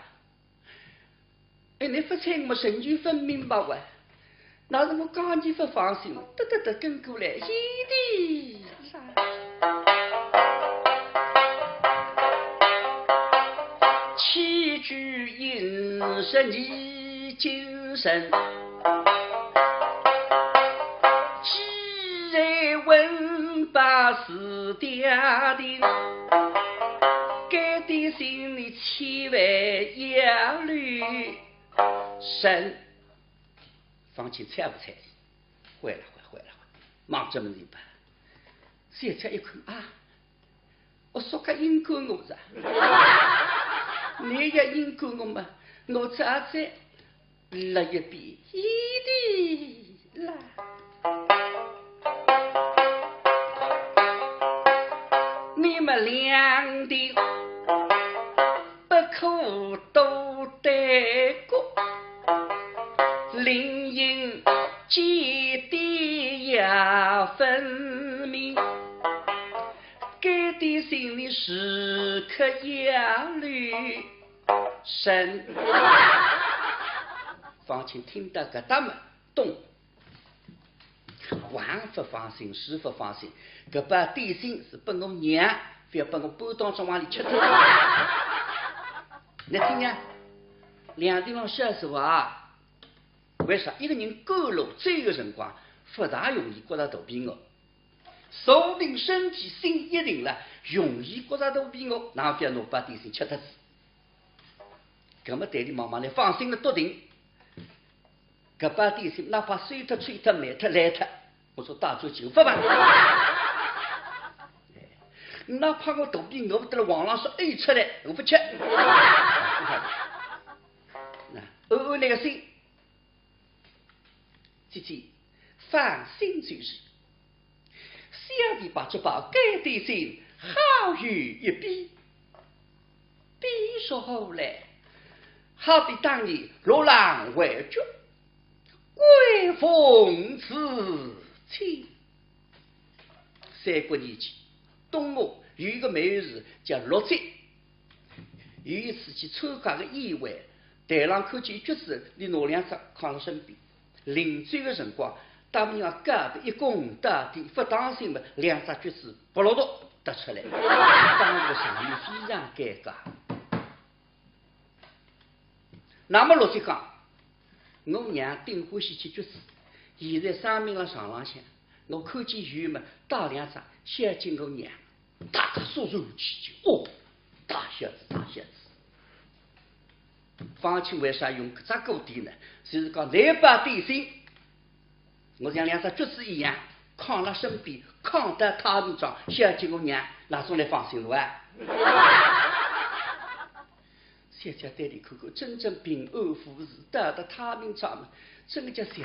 哎，你勿睬我嘛，成就分明白哇。那是我讲你勿放心，得得得跟过来，咦的啦。起居饮食你谨慎，既然问罢是爹爹，该点心你千万要留神。 方卿睬勿睬伊？回来回，回来回，望准门前吧。小姐一看啊，我说个应该我是，你也应该我嘛，我早在了一边，咦的啦。你们两地 不可多对过，另因见地也分明，该点心你时刻要留神。方卿听到搿搭么，懂。 横勿放心，竖勿放心，搿包点心是拨我娘，覅拨我半当中往里吃脱。侬听呀，两地方小说啊，为啥一个人赶路走个辰光，勿大容易觉着肚皮饿，坐定身体心一定了，容易觉着肚皮饿，哪能覅拿包点心吃脱仔？搿么对伊望望来放心了笃定。 搿包点心哪怕碎脱、吹脱、烂脱、烂脱，我说带转去勿办。哪怕我肚皮饿得了，黄浪说哎出来，我勿吃。那安安那个心，姐姐放心就是。 小弟把这包该点心好有一比，比说好来，好比当年六郎回绝，贵奉至亲。三国年间，东吴有一个美人叫陆杰，有一次去参加个宴会，台浪看见橘子，伊拿两只囥辣身边。 临走个辰光，搭面浪告别一躬到底，勿当心嘛，两只橘子扑落笃跌出来，当时场面非常尴尬。那么陆杰讲，我娘顶欢喜吃橘子，现在生病辣床浪向，我看见有嘛，带两只孝敬我娘。大家肃然起敬，哦，大孝子，大孝子。 方卿为啥用搿只古典呢？就是讲，拿包点心，我像两只橘子一样，囥辣身边，囥到太平庄，孝敬我娘，哪种来放心路啊？小姐对伊看看，真正平安无事，到了太平庄嘛，真个叫孝子。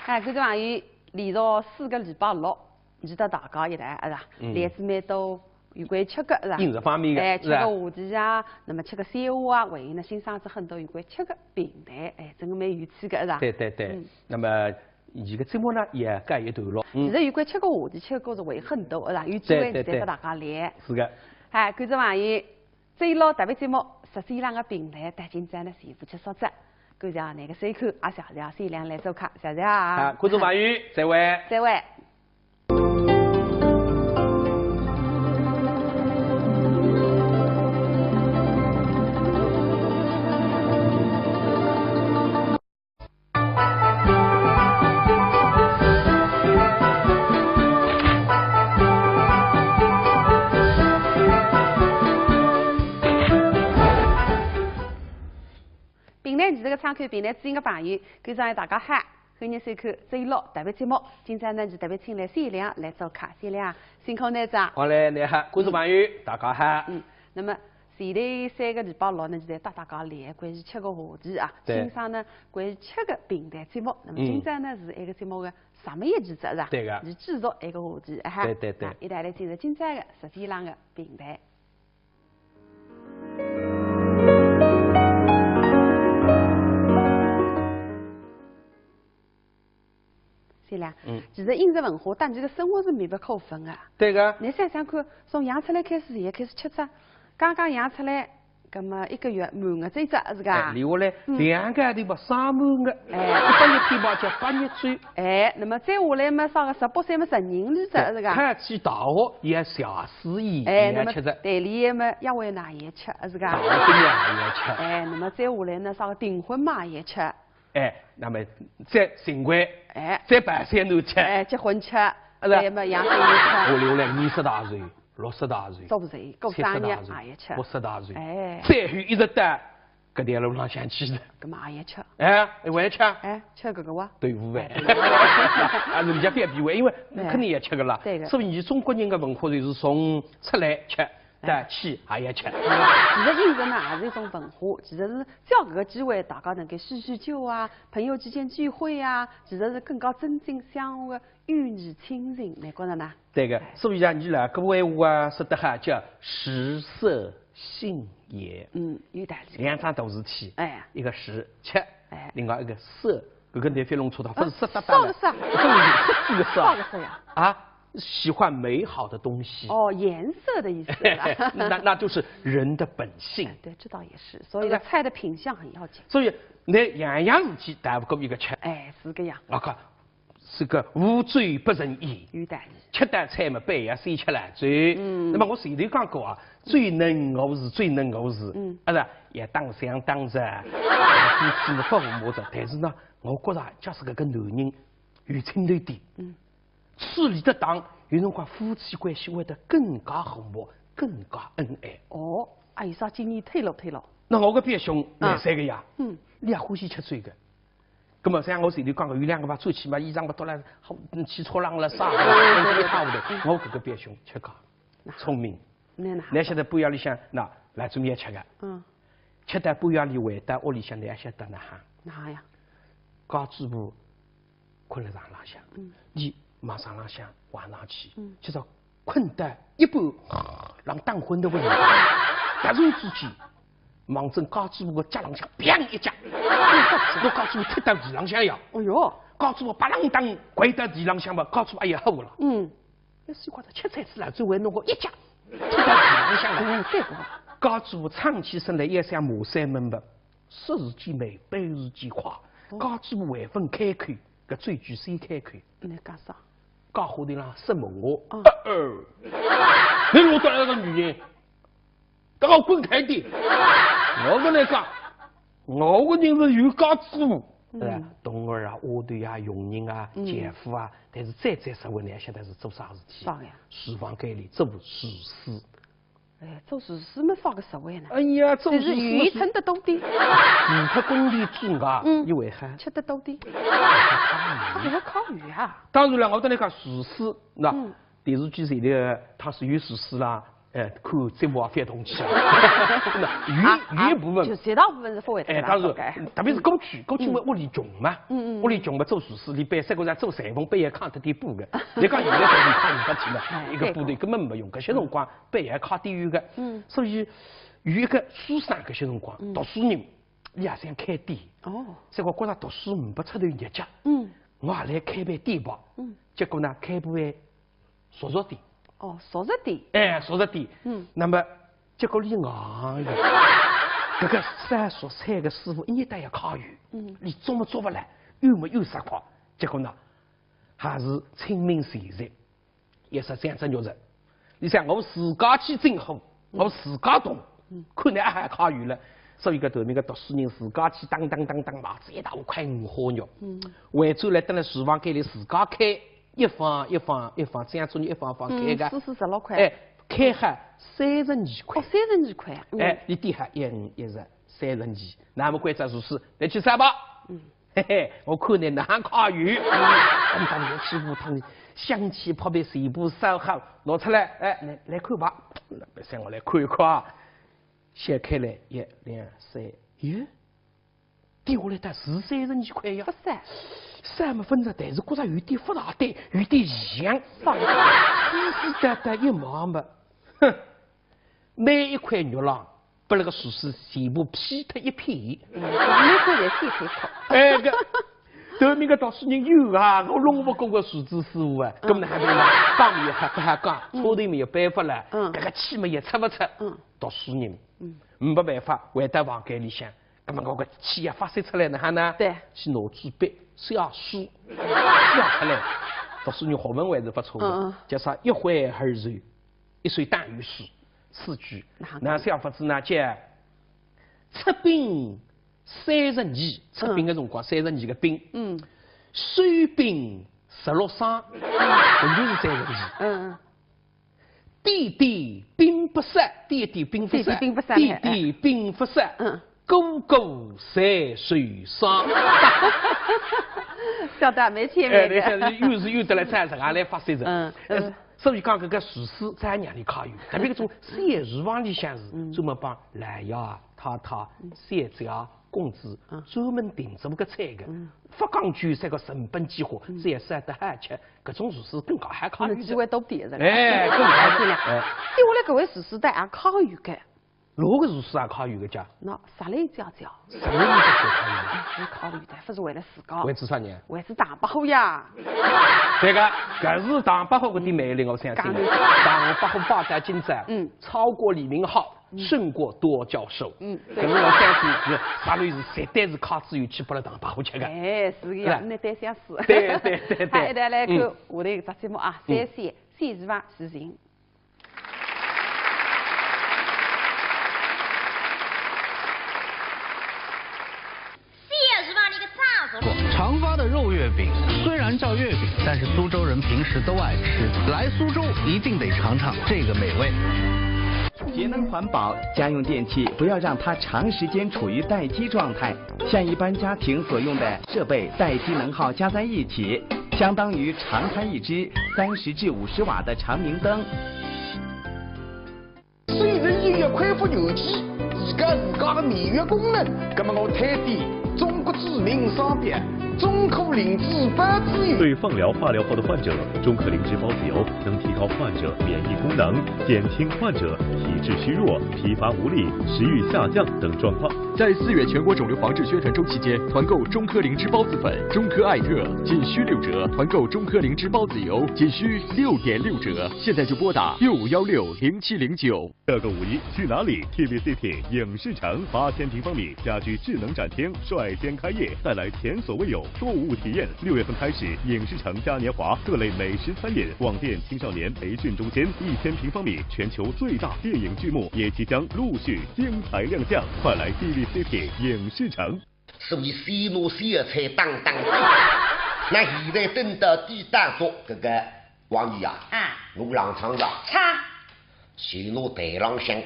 哎，搿个朋友连续四个礼拜六， 值得大家一道，是吧？嗯。来自蛮多有关吃个，是吧？饮食方面的，哎，吃个话题啊，是吧？那么吃个笑话啊，还有呢，欣赏仔很多有关吃个评弹，哎，真个蛮有趣个，是吧？对对对。嗯。那么，伊个节目呢，也告一段落。嗯。其实有关吃个话题，吃个故事还有很多，是吧？有机会再搭大家聊。对对对。是的。哎，观众朋友，周一六特别节目，十四郎个评弹，到今朝呢，全部结束哉。感谢㑚个收看，也谢谢小亮来做客，谢谢啊。好，观众朋友，再会。再会。 评弹艺术个窗口，评弹知音个朋友，观众朋友大家好。 欢迎收看周一六特别节目。今朝呢，是特别请来小亮来做客。小亮，辛苦侬哉。王磊，你好，观众朋友，大家好。嗯，那么前头三个礼拜六呢，是在搭大家聊关于吃个话题啊。对。欣赏呢，关于吃个评弹节目。那么嗯。今朝呢，是一个节目个上面一期节目是吧？对个。是继续一个话题，哈。对对对。啊，一道来进入今朝个十四郎个评弹。 是啦，嗯。其实饮食文化搭侬个生活是密不可分个。对个。侬想想看，从养出来开始，侪开始吃着，刚刚养出来，葛么一个月满额只一只是个？哎，留下来两个号头嘛，上满额，哎，一百日天嘛叫八日周。哎，那么再下来嘛，啥个十八岁嘛，十二日是个？哎，考起大学也学士也，哎，那么也吃着。代理也嘛，也为哪也吃是个？大学毕业也吃。哎，那么再下来呢，啥个订婚嘛也吃。哎，那么再新婚，哎，再办三头吃，哎，结婚吃，是吧？哎嘛，养小人吃。我留了二十大寿。六十大寿，做不成，过生日也要吃，八十大寿，哎，最后一日到，搿条路浪向去的。搿么也吃？哎，我也吃。哎，吃搿个哇？豆腐饭。啊，人家覅避讳，因为肯定也吃个啦。对个。所以你中国人的文化就是从出来吃，到去还要吃。其实饮食呢，也是一种文化。其实是借搿个机会，大家能够叙叙旧啊，朋友之间聚会啊，其实是更加增进相互的友谊亲情，你觉得呢？ 对个，所以讲，你老古闲话啊，说得好，叫食色性也。嗯，有道理。两桩大事体，哎，一个食吃，哎，另外一个色，搿个侬覅弄错脱，勿是色搭搭的，色个色，勿是色个色，啥个色呀？啊，喜欢美好的东西。哦，颜色的意思。那那就是人的本性。对，这倒也是，所以菜的品相很要紧。所以，那样样事体，大勿过一个吃。哎，是个样。我看。 是个无酒不成宴，有道理。吃到菜嘛，杯也先吃了酒。嗯，那么我前头讲过啊，酒能饿是，酒能饿是，嗯，啊是，也当想当着，夫妻嘛勿和睦着。但是呢，我觉着假使搿个男人有劲头点，嗯，处理得当，有辰光夫妻关系会得更加和睦，更加恩爱。哦，啊，有啥建议推落推落？那我个表兄蛮三个呀，嗯，伊也欢喜吃酒个。 葛么像我前头讲个，有两个嘛，出去嘛，衣裳勿脱了，好，汽车浪了啥，一塌糊涂。我搿个表兄吃个，聪明。侬晓得半夜里向，那来做面吃个。嗯。吃到半夜里回到屋里向，侬也晓得哪哈？哪哈呀？家主婆困了床浪向，嗯，伊往床浪向横上去，嗯，就说 困得一半，浪打昏的味道。突然之间，望准家主婆个脚浪向砰一脚，拿家主婆踢到地浪向呀！哎哟，家主婆白浪当跪到地浪向嘛，家主婆哎呀好了。嗯，要是觉得吃菜吃了，最后弄个一脚踢到地浪向了。哎，对个。家主婆撑起身来，也想骂三门吧，说是句慢，办是句快，家主婆还朆开口，搿最句先开口。侬讲啥？ 讲话头浪色目我。呃，侬落得来个女人，等我滚开点！我跟侬讲，我个人是有家主婆，对吧？东儿啊，丫头啊，佣人啊，姐夫啊，但是最最实惠呢，现在是做啥事体？啥呀？厨房间里做厨师。 哎，做厨师么啥个实惠呢？哎呀，做厨师就是鱼吞得多点。鱼吞工地之外，嗯，因为哈，吃得多点。搿个烤鱼啊？当然了，我跟侬讲，厨师，那电视机前头，他是有厨师啦，哎，看节目啊，翻动起啊。那鱼，鱼部分，就绝大部分是勿会得哎，当然，特别是过去，过去因为屋里穷嘛，嗯嗯，屋里穷嘛，做厨师，伊背三个人做裁缝，背也扛得点布个。侬讲现在裁缝扛勿起了，一个布头根本没用，搿些辰光 背也靠底有个。嗯，所以有一个书生搿些辰光，读书人，伊也想开店。哦，结果觉着读书呒不出头日脚。嗯，我也来开爿店吧。嗯，结果呢，开爿熟食店。哦，熟食店。哎，熟食店。嗯，那么结果伊硬呀，搿个烧熟菜个师傅一日到夜揩油，嗯，伊做么做勿来，油么油煞快，结果呢，还是亲民前线。 也是想着肉食。侬想我自家去进货，我自家动，看侬阿好揩油了。所以搿头面个读书人自家去当当当当买仔一大块五花肉，回转来蹲辣厨房间里自家开，一方一方一方，这样子一方方开个，四四十六块，哎，开好三十二块。哦，三十二块啊。哎，侬点好一五一十，三十二，那么关照厨师，侬去烧吧。 嘿嘿，我看侬哪能揩油。嗯，当当我去五汤里，香气扑鼻，全部烧好，拿出来，哎，来，来看吧。那么让我来看一看啊。掀开来，一、两、三，耶，跌下来的是三十二块呀。勿是。三么分着，但是觉着有点勿大对，有点像。啥？仔细淡淡一望嘛，哼，每一块肉浪 拨那个厨师全部劈脱一片。嗯，每个侪劈脱一块。哎，搿头面个读书人有啊，我弄勿过个厨子师傅啊，搿么哪能办呢？讲也还勿好讲，错头面也办法了，嗯，搿个气嘛也出勿出。嗯，读书人没办法，回到房间里向，那么我个气也发泄出来哪哈呢？对去拿支笔，写书，写出来。读书人学问还是不错的，嗯嗯叫啥一挥而就，一首打油诗，四句。哪哈那写法子呢？叫出兵三十二，出兵的辰光，三十二个兵，嗯收兵十六双，也就是三十二。嗯点点兵不少，点点兵不少，点点兵不少点点兵不少，嗯，个个侪受伤。嗯，笑得蛮甜哎，美的。那像是又是又得来赞成啊，来发泄着。嗯呃嗯所以讲搿个厨师再让伊考虑，特别搿种小厨房里向是嗯专门帮老爷啊、太太、小姐啊、公子嗯专门定做搿个菜个嗯，勿讲究啥个成本几化，只要烧得好吃，搿种厨师更加好考虑着。可能机会多点是吧？哎，更加尽量。哎，对我来搿位厨师倒也考虑个，哪个厨师也考虑个家？那啥来讲讲，什么意思考虑？我考虑的勿是为了自家，为仔啥呢？为仔唐伯虎呀。对个，搿是唐伯虎搿点魅力，我相信。讲究唐伯虎摆到今朝，嗯超过李明浩，胜过多教授。嗯搿是我相信是啥路是绝对是靠自由去拨了唐伯虎吃个。哎，是个呀，是吧那对相似。对对对对好，一道来看嗯下头个只节目啊，嗯三线，三线是吧？是人。小厨房里个张总。长发的肉月饼虽然叫月饼，但是苏州人平时都爱吃。来苏州一定得尝尝这个美味。节能环保，家用电器不要让它长时间处于待机状态。像一般家庭所用的设备，待机能耗加在一起，相当于长开一支三十至五十瓦的长明灯。水能源要恢复元气，提高自家的免疫功能。那么我推荐中国著名商标中科灵芝孢子油。对放疗、化疗后的患者，中科灵芝孢子油能提高患者免疫功能，减轻患者体质虚弱、疲乏无力、食欲下降等状况。在四月全国肿瘤防治宣传周期间，团购中科灵芝孢子粉、中科艾特仅需六折，团购中科灵芝孢子油仅需六点六折。现在就拨打六五幺六零七零九。这个五一去哪里？T V City 影视城八千平方米家居智能展厅率先开业，带来前所未有购物体验。六月份开始，影视城嘉年华各类美食餐饮、网店、青少年培训中心，一千平方米全球最大电影剧目也即将陆续精彩亮相，快来 T V City 影视城。所以先拿小菜当当。那现在等到底当中，搿个王爷啊，啊，我冷场了。唱，就拿台浪向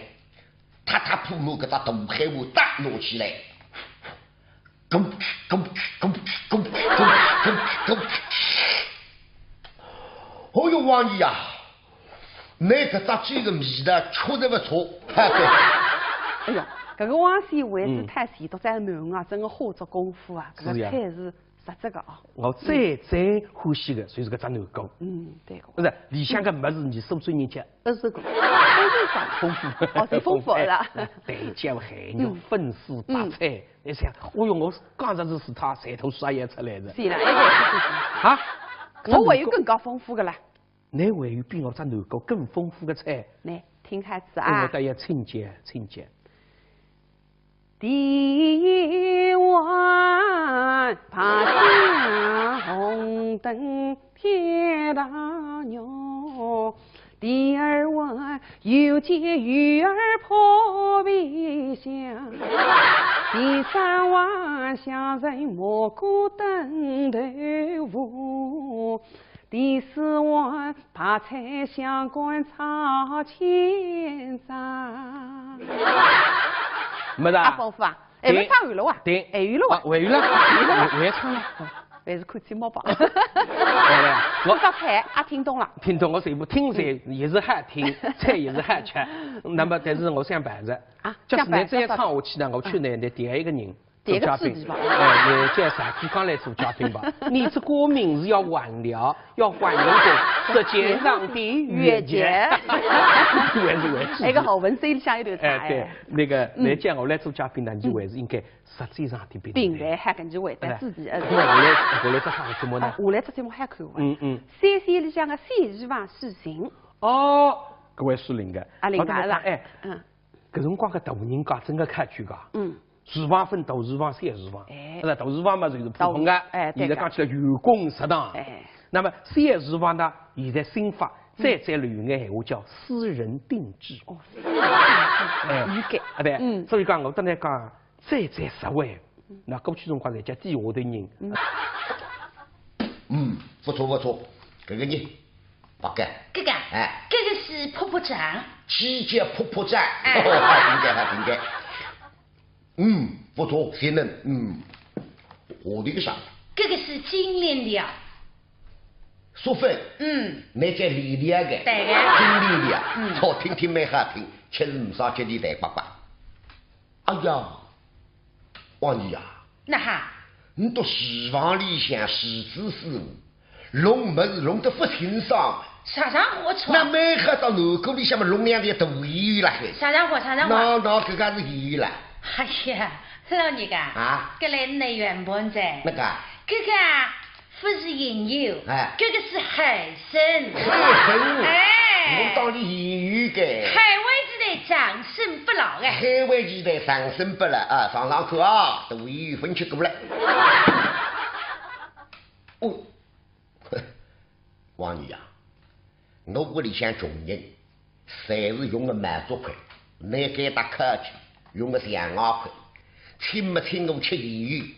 塔塔普姆搿只大海碗搭拿起来，咕咕咕咕咕咕咕咕咕。哦哟，王爷啊，侬搿只酒个味道确实勿错，哈对。哎呀，搿个王先为仔讨钱，到仔南啊，真个花足功夫啊，搿是呀个菜是实质个啊。我最最欢喜个就是搿只南瓜。嗯，对个。勿是，里向个物事，侬苏州人家，呃，是个，丰富啥？丰富，哦，是丰富了。哎，蛋饺、咸肉、粉丝、白菜，你想，哦哟，我讲着是是他馋吐水也出来了。是啦，一点是不行。啊？我还有更加丰富个啦。侬还有比我只南瓜更丰富个菜？来，听下去我啊。倒要请教请教。第一碗白酱红灯配大肉，第二碗油煎鱼儿破皮香，第三碗虾仁蘑菇炖豆腐，第四碗白菜香干炒千张。没得啊。啊，丰富啊！哎，没唱完了哇？对，还有了哇啊？还有了，还还唱了。还是看节目吧。好了呀，我这道菜啊，听懂了。听懂，我全部听着也是好听，菜也是好吃。那么，但是我想办着，啊就是你这样想办唱下去呢，我去呢，你第一个人。第一个做嘉宾刺激吧哎，你叫啥地方来做嘉宾吧？你这个名字要换了，要换成个舌尖上的月姐。还是为主。哎，个好文字里向有点差哎，对哎。，那个，嗯你叫我来做嘉宾呢，你就还是应该舌尖上的并来还跟你回答自己的。那我来，我来做啥个节目呢啊？我来做节目还可以玩。嗯嗯。三线里向个三十万事情。哦，搿位是灵个。啊，灵个我跟你讲，是吧？哎，嗯。搿辰光个大人家真个客气个，嗯，厨房分大厨房、小厨房，哎那大厨房嘛就是普通个，哎对个现在讲起来有公食堂。哎，那么小厨房呢，现在新法再再流行个闲话叫私人定制。哦，哎理解啊对，嗯所以讲我刚才讲再再实惠，那过去辰光侪叫底下头人。嗯，不错不错，搿个呢，八戒，搿个，哎，搿个是泡泡糖。鸡叫泡泡糖，哎哦，好听个好听个。嗯，不错，鲜嫩，嗯，下头个啥？搿个是精灵条。淑芬，嗯，侬叫丽丽个，对个精灵条，嗯好听听蛮好听，吃是勿少吃点蛋白白。哎呀，王姨呀，那哈，侬到厨房里向厨子师傅，弄物事弄得勿清爽。啥场化错？那蛮好，到南瓜里向么弄两条大鱼辣海。啥场化？啥场化？那那搿个是鱼啦，哎呀，老人家，啊，搿来呒没圆盘哉。那个，搿个啊，勿是银油，哎搿个是海参。海参，哎我当你鱼个。海味之类长生不老哎。海味之类长生不老啊，尝尝看啊，大鱼分吃过了。哦，王姨啊，我屋里向穷人，侪是用个毛竹筷，拿该搭客气，用个象牙筷，请么请我吃鱼，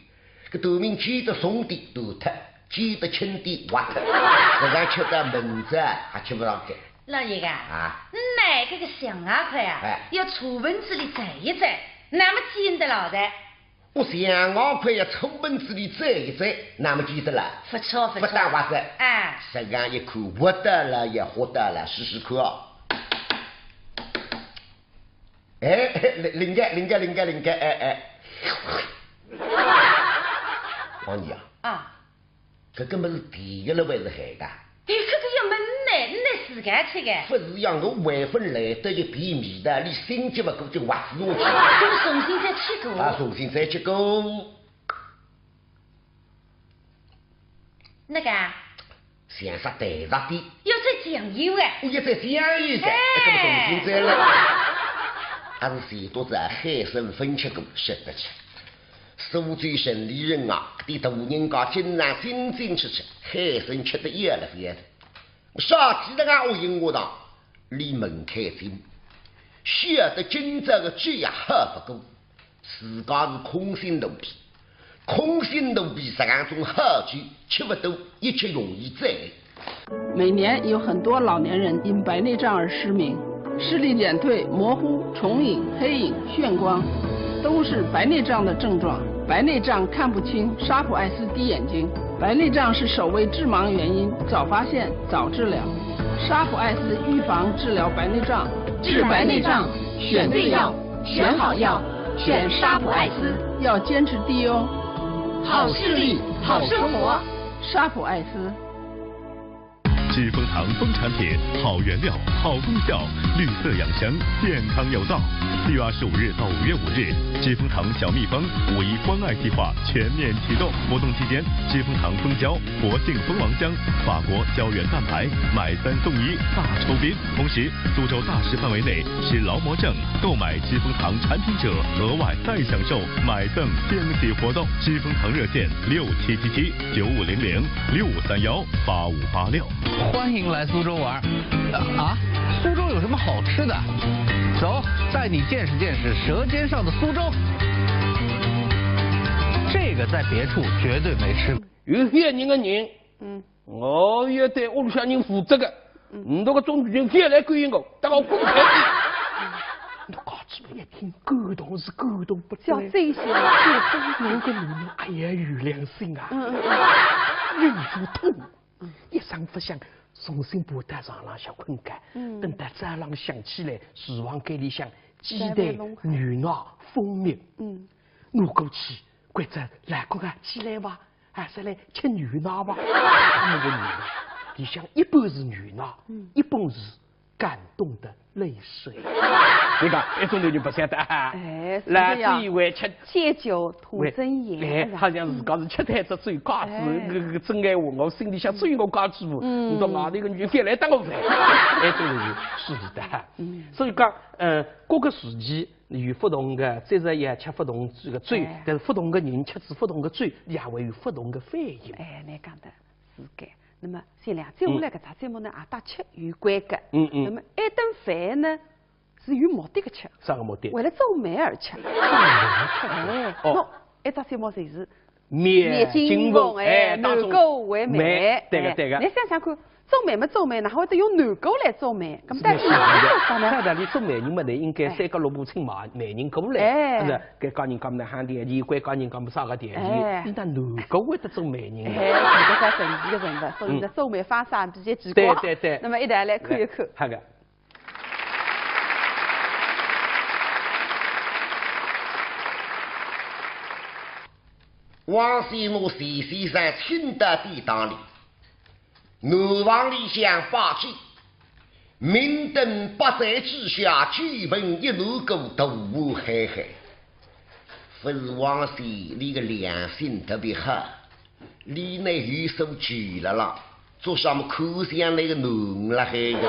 搿断面煎得松点断脱，煎得轻点滑脱，搿样吃得明朝还吃勿上个。老爷个，啊，倷搿个象牙筷啊，哎要坐盆子里蘸一蘸，那么煎得牢的。我象牙筷要坐盆子里蘸一蘸，那么煎得了，不错不错。不但滑脱。哎，实梗一看，滑得了也滑得了，试试看哦。哎，灵灵个，灵个，灵个，灵个，哎哎。王姨啊，啊，搿个物事甜个了还是咸个？哎，搿个要问倷，倷自家吃个。勿是呀，我还勿来得及辨味道，伊心急勿过就滑下去。搿么重新再吃过。啊，重新再吃过。那个啊，像煞淡着点。要再酱油哎。我也再酱一下，哎，搿么重新再来。还是前头子啊，海参朆吃过，吃得吃。苏州城里人啊，搿点大人家经常进进出出，海参吃得要了勿要得。啥体个啊，我应我道，伊门槛精，晓得今朝个酒也喝勿过，自家是空心肚皮，空心肚皮实梗种好酒吃勿多，一吃容易醉。每年有很多老年人因白内障而失明，视力减退、模糊、重影、黑影、眩光，都是白内障的症状。白内障看不清，沙普爱斯滴眼睛。白内障是首位致盲原因，早发现，早治疗。沙普爱斯预防治疗白内障，治白内障，选对药，选好药，选沙普爱斯。要坚持滴哦。好视力，好生活。沙普爱斯。积风堂风产品，好原料，好功效，绿色养生，健康有道。四月二十五日到五月五日，积风堂小蜜蜂五一关爱计划全面启动。活动期间，积风堂蜂胶、活性蜂王浆、法国胶原蛋白、买三送一大酬宾。同时，苏州大市范围内持劳模证购买积风堂产品者，额外再享受买赠惊喜活动。积风堂热线六七七七九五零零六三幺八五八六。欢迎来苏州玩儿。啊，苏州有什么好吃的？走，带你见识见识舌尖上的苏州。这个在别处绝对没吃过。有血缘个人，嗯，我要对屋里向人负责个。嗯，侬个种族群越来越严格，等我滚开去。侬搞出来一听，感动是感动不得。叫这些。我个女人，哎呀，有良心啊，嗯嗯嗯。忍不痛，一声不响，重新爬到床浪向困觉。嗯等到早浪想起来，厨房间里向鸡蛋在那弄、海牛奶、蜂蜜，嗯，拿过去，关照老公啊，起来吧，啊，是来吃牛奶吧。他们个牛奶，里向一半是牛奶，嗯一半是感动的泪水。你看，一种男人勿晓得啊，哎，是这样。来，这一位吃戒酒吐真言，哎，是吧？好像自家是吃脱只酒，假使哎。搿个真爱我，我心里向只有我家主婆，嗯。你到外头个女人覅来搭我烦，哎，这个是是的。嗯。所以讲，呃，各个时期有不同的节日也吃不同这个酒，哎。但是不同的人吃仔不同的酒，也会有不同的反应。哎，你讲的是个。那么，谢亮，接下来搿只节目呢，也搭吃有关个。嗯嗯。那么，埃顿饭呢， 是有目的个吃。啥个目的？为了做媒而吃。做媒而吃。哎，哦。喏，一只节目侪是面金凤，面金凤，哎，哎，当中男歌为媒。媒，对个，哎，对个。侬想想看，做媒么做媒，哪会得用男歌来做媒？搿么到底是做啥呢？照道理做媒人嘛，侬应该三个萝卜青嘛，媒人过来，哎。是勿是？该家人家么喊电话，该家人家么啥个电话，哎。伊哪男歌会得做媒人啊？哎，搿个神奇个人物，所以呢，嗯。做媒方式也比较奇怪。对对对。那么一道来看一看。好个。 王先我钱先生请到店堂里，男房里向摆酒，明灯百盏之下，酒盆一暖过，大碗海海。勿是王先俚个良心特别好，俚呢有手酒了啦，做啥么看相来个囡辣海个。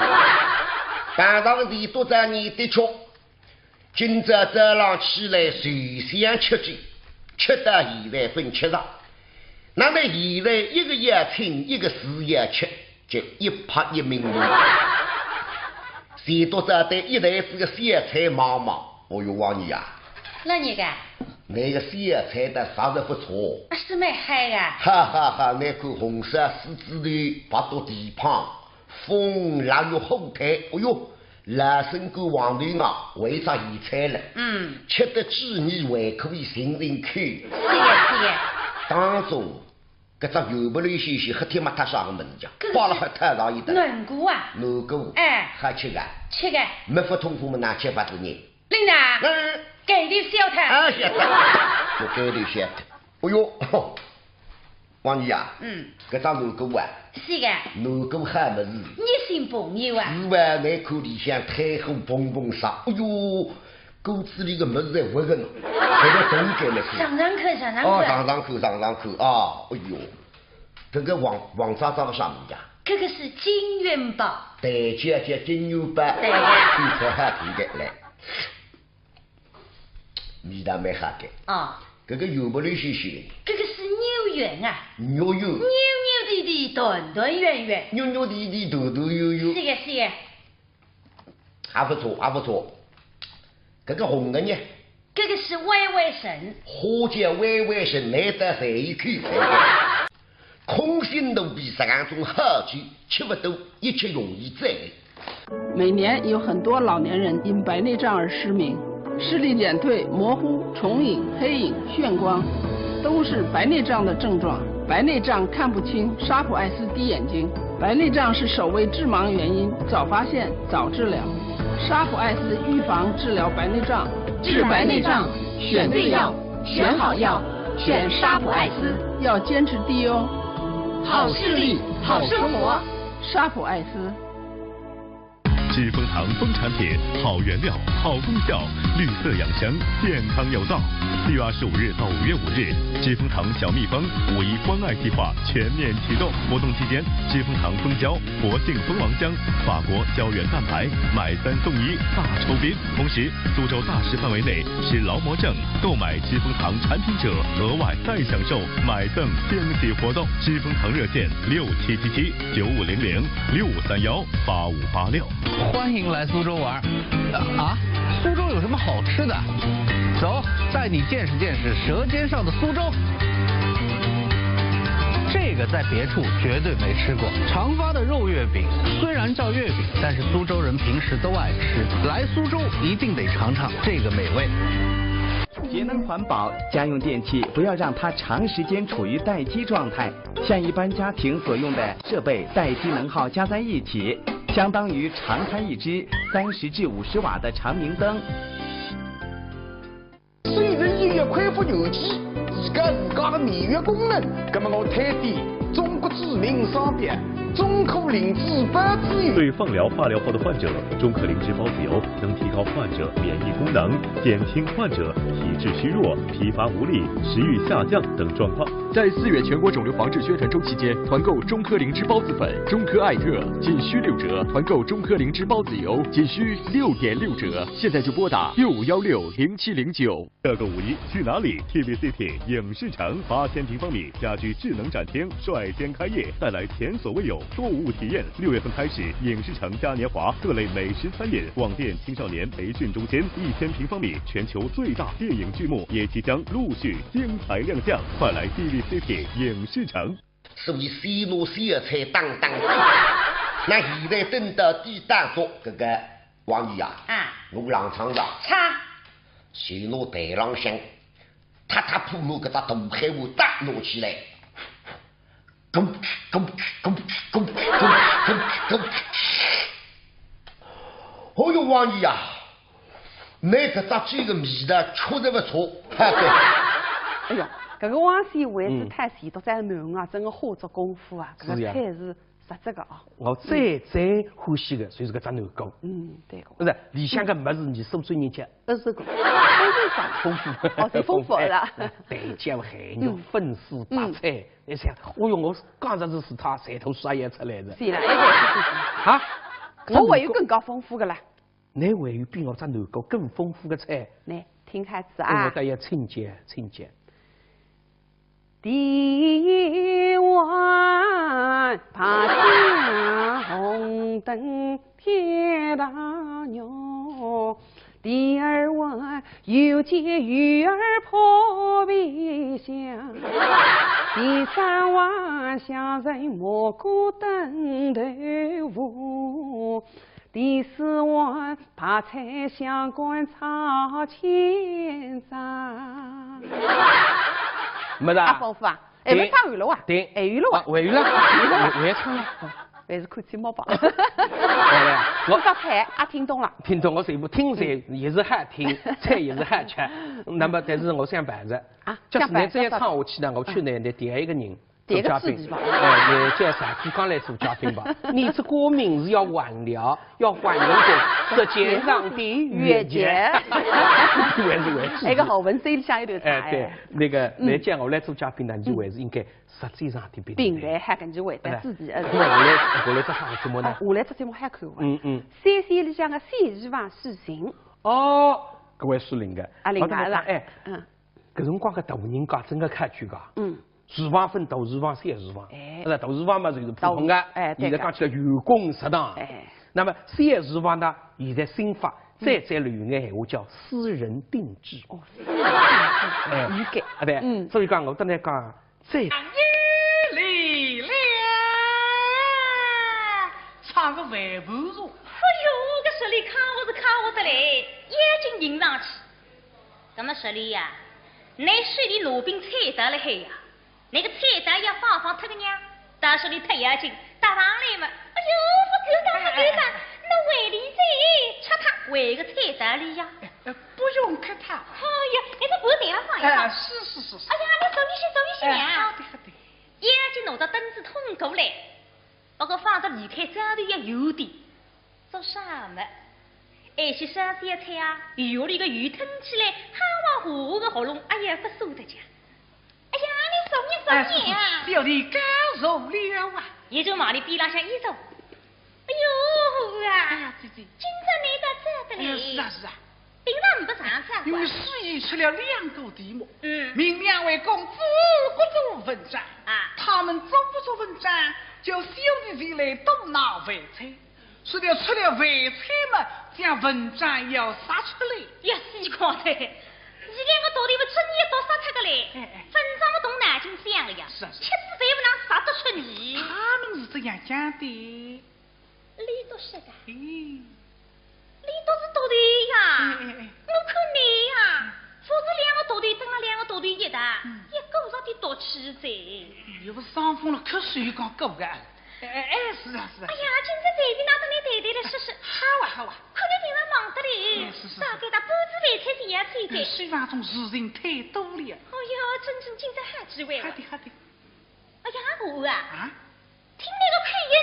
碰着个事体做啥呢？的确， 今朝早浪起来就想吃酒，吃到现在朆吃着。那么现在一个要请，一个是要吃，就一拍一抿抿。钱笃笤对一台子个小菜望望，哦哟，王二爷啊，哪个？㑚个小菜倒着实勿错。啊，是蛮嗨个。哈哈哈，㑚看红烧狮子头，白肚蹄髈， 风辣肉火腿，哦哟，老身个黄豆啊，为啥现菜了？嗯。吃得止饿还可以寻寻口。是个，是个。当中，搿只油白里些些黑天没搭啥个物事讲，搿个是扒了还太大一顿。南瓜啊。南瓜。哎。好吃个。吃个。没法通风么拿吃法子呢。领导，嗯。搿点小菜。啊，晓得。我搿点晓得。哦哟， 王二爷啊，嗯。搿只南瓜啊，是个。南瓜好物事。热心朋友啊。是哇，侬看里向炭火嘭嘭烧，哎哟，锅子里个物事侪活个呢，侪辣动个呢。尝尝看，尝尝看。哦，尝尝看，尝尝看啊，哎哟，搿个黄，黄渣渣个啥物事啊？搿个是金元宝。对，就要叫金元宝。对个。听起来好听个，来。 味道蛮好个。啊。搿个圆不溜兮兮个。搿个是肉圆啊。肉圆。扭扭滴滴，团团圆圆。肉肉滴滴，团团圆圆。是个，是个。还不错，还不错。搿个红个呢？搿个是歪歪参。花甲歪歪参，难得侪一口。 空心肚皮实梗种好酒，吃勿多，一吃容易醉。每年有很多老年人因白内障而失明，视力减退、模糊、重影、黑影、眩光，都是白内障的症状。白内障看不清，沙普爱思滴眼睛。白内障是首位致盲原因，早发现，早治疗。沙普爱思预防治疗白内障。治白内障，选对药，选好药，选沙普爱思。要坚持滴哦。 好视力，好生活。沙普爱思。积风堂风产品，好原料，好功效，绿色养香，健康有道。四月二十五日到五月五日，积风堂小蜜蜂五一关爱计划全面启动。活动期间，积风堂蜂胶、活性蜂王浆、法国胶原蛋白，买三送一大酬宾。同时，苏州大市范围内持劳模证 购买积风堂产品者，额外再享受买赠惊喜活动。积风堂热线六七七七九五零零，六五三幺八五八六。欢迎来苏州玩儿。啊，苏州有什么好吃的？走，带你见识见识舌尖上的苏州。这个在别处绝对没吃过。长发的肉月饼，虽然叫月饼，但是苏州人平时都爱吃。来苏州一定得尝尝这个美味。 节能环保，家用电器不要让它长时间处于待机状态。像一般家庭所用的设备待机能耗加在一起，相当于常开一支三十至五十瓦的长明灯。虽然音乐恢复有机，提高自家的免疫功能，那么我推荐中国著名商标中科灵芝孢子油。对放疗、化疗后的患者，中科灵芝孢子油能提高患者免疫功能，减轻患者体质虚弱、疲乏无力、食欲下降等状况。在四月全国肿瘤防治宣传周期间，团购中科灵芝孢子粉、中科艾特仅需六折，团购中科灵芝孢子油仅需六点六折。现在就拨打六五幺六零七零九。这个五一去哪里？T V City 影视城八千平方米家居智能展厅率先开业，带来前所未有购物体验。六月份开始，影视城嘉年华各类美食餐饮、网店、青少年培训中心，一千平方米全球最大电影剧目也即将陆续精彩亮相，快来 T V City 影视城。所以先拿小菜当当当。那现在等到第档中，搿个王爷啊，啊，我冷场了。唱。先拿台浪向，踏踏铺铺搿只大海碗搭拿起来，咕咕咕咕咕咕咕咕咕。哦哟，王爷啊， 那搿只酒个味道确实勿错，哈哈。哎哟，搿个王先为子嗯太喜，都在囡啊，真个花足功夫啊，搿个是呀菜是实质个啊。我最最欢喜个就是搿只南瓜。嗯，对个。勿是，里向个物事，你苏州人家，呃，是个，丰富啥？丰富。哦，是丰富了。哎，对，叫海肉、嗯粉丝、白菜，嗯哎呀，哦哟，我讲着是他馋吐水也要出来了。是啦，一点是不行。啊？我还有更加丰富个啦。 侬还有比我只南瓜更丰富个菜？来，听下去啊。我倒要请教，请教。第一碗白酱红灯配大肉，第二碗油煎鱼儿泡皮香，第三碗虾仁蘑菇炖豆腐， 第四碗白菜香干炒千张。没得啊？啊，丰富啊？哎，对。没啥完了啊？对。哎，完了啊？啊，完了，完了，完了，唱了。还是看节目吧。好了呀，我这道菜啊，听懂了。听懂，我全部听着，也是好听，菜也是好吃。那么，但是我想办着，啊，就是你这样唱下去呢，我去呢，得第一个人。 第一个做嘉宾，刺激吧。哎，你叫啥？刚刚来做嘉宾吧。你这个名字要换了，要换成这街上的越剧。越剧。还是越剧。哎，个好文森里向一段唱，哎，对，哎。那个，嗯。你叫我来做嘉宾呢，你还是应该实际上的平台。平台还跟你会得自己，哎，呃。那么我来，我来做啥个节目呢？哎，我来做节目还可以啊。嗯，嗯。三线里向个三十万水情。哦，搿位是灵个。啊，灵个，我跟你讲，是吧？哎，嗯。搿辰光个大人家真个客气个。嗯。 厨房分大厨房、小厨房。哎。那大厨房嘛，就是普通个，大，哎，对个。现在讲起来员工食堂。哎。那么小厨房呢，现在新法，嗯。再再流行个闲话叫私人定制。哦，私人定制，哎，理解。啊，对，嗯。所以讲，我刚才讲，这里了，唱个饭盘茶。哎哟，搿实力看我是看我得来，眼睛盯上去。 搿么说哩呀，拿手里拿柄菜刀了海呀，那个菜刀要放放脱个呀，到手里脱要紧，搭上来嘛。哎哟，勿够当，勿够当，那胃里再吃脱，胃个菜刀里呀。哎，哎，不用客套。哎呀，那个不得放一放。哎，是，是，是，是。哎呀，你走一些，走一些呀。哎，好的，好的。眼睛拿到凳子通过来，不过放得离开灶头要远点。 做啥么？哎，些烧小菜啊，油里个油吞起来，哈哇呼呼个喉咙，哎呀，不受得讲。哎呀，你送你送你啊！哎，是，是，小弟告辞了啊。也就往里边浪向一坐。哎呦啊！哎呀，姐姐。今朝你倒早得嘞。哎呀，是啊，是啊。 平常没上场啊。因为书院出了两个题目，嗯。命两位公子各做文章，啊。他们做不做文章，叫小弟前来多拿饭菜。说了出了饭菜嘛，将文章要杀出来。要死快嘞！伊两个徒弟勿出泥也倒杀脱个嘞，哎，哎。文章么动脑筋想个呀，是啊，是啊。吃仔饭勿能杀得出泥。他们是这样讲的。 李督说个。咦。李督是徒弟呀。哎，哎，哎。我看你呀，嗯。勿是两个徒弟，等了两个徒弟一搭，嗯。也过着点毒气哉。又勿是伤风了，咳嗽又讲过个。哎，哎，哎，是啊，是啊。哎呀，今朝随便拿得你谈谈来说说。好啊，好啊。看你平常忙得嘞，哎，是，是，是。大概搭半子饭菜是也吃一哎，菜。书房中事情太多了。哎呀，真正今朝好机会了。好的，好的。哎呀，我啊，啊？ 听那个口音，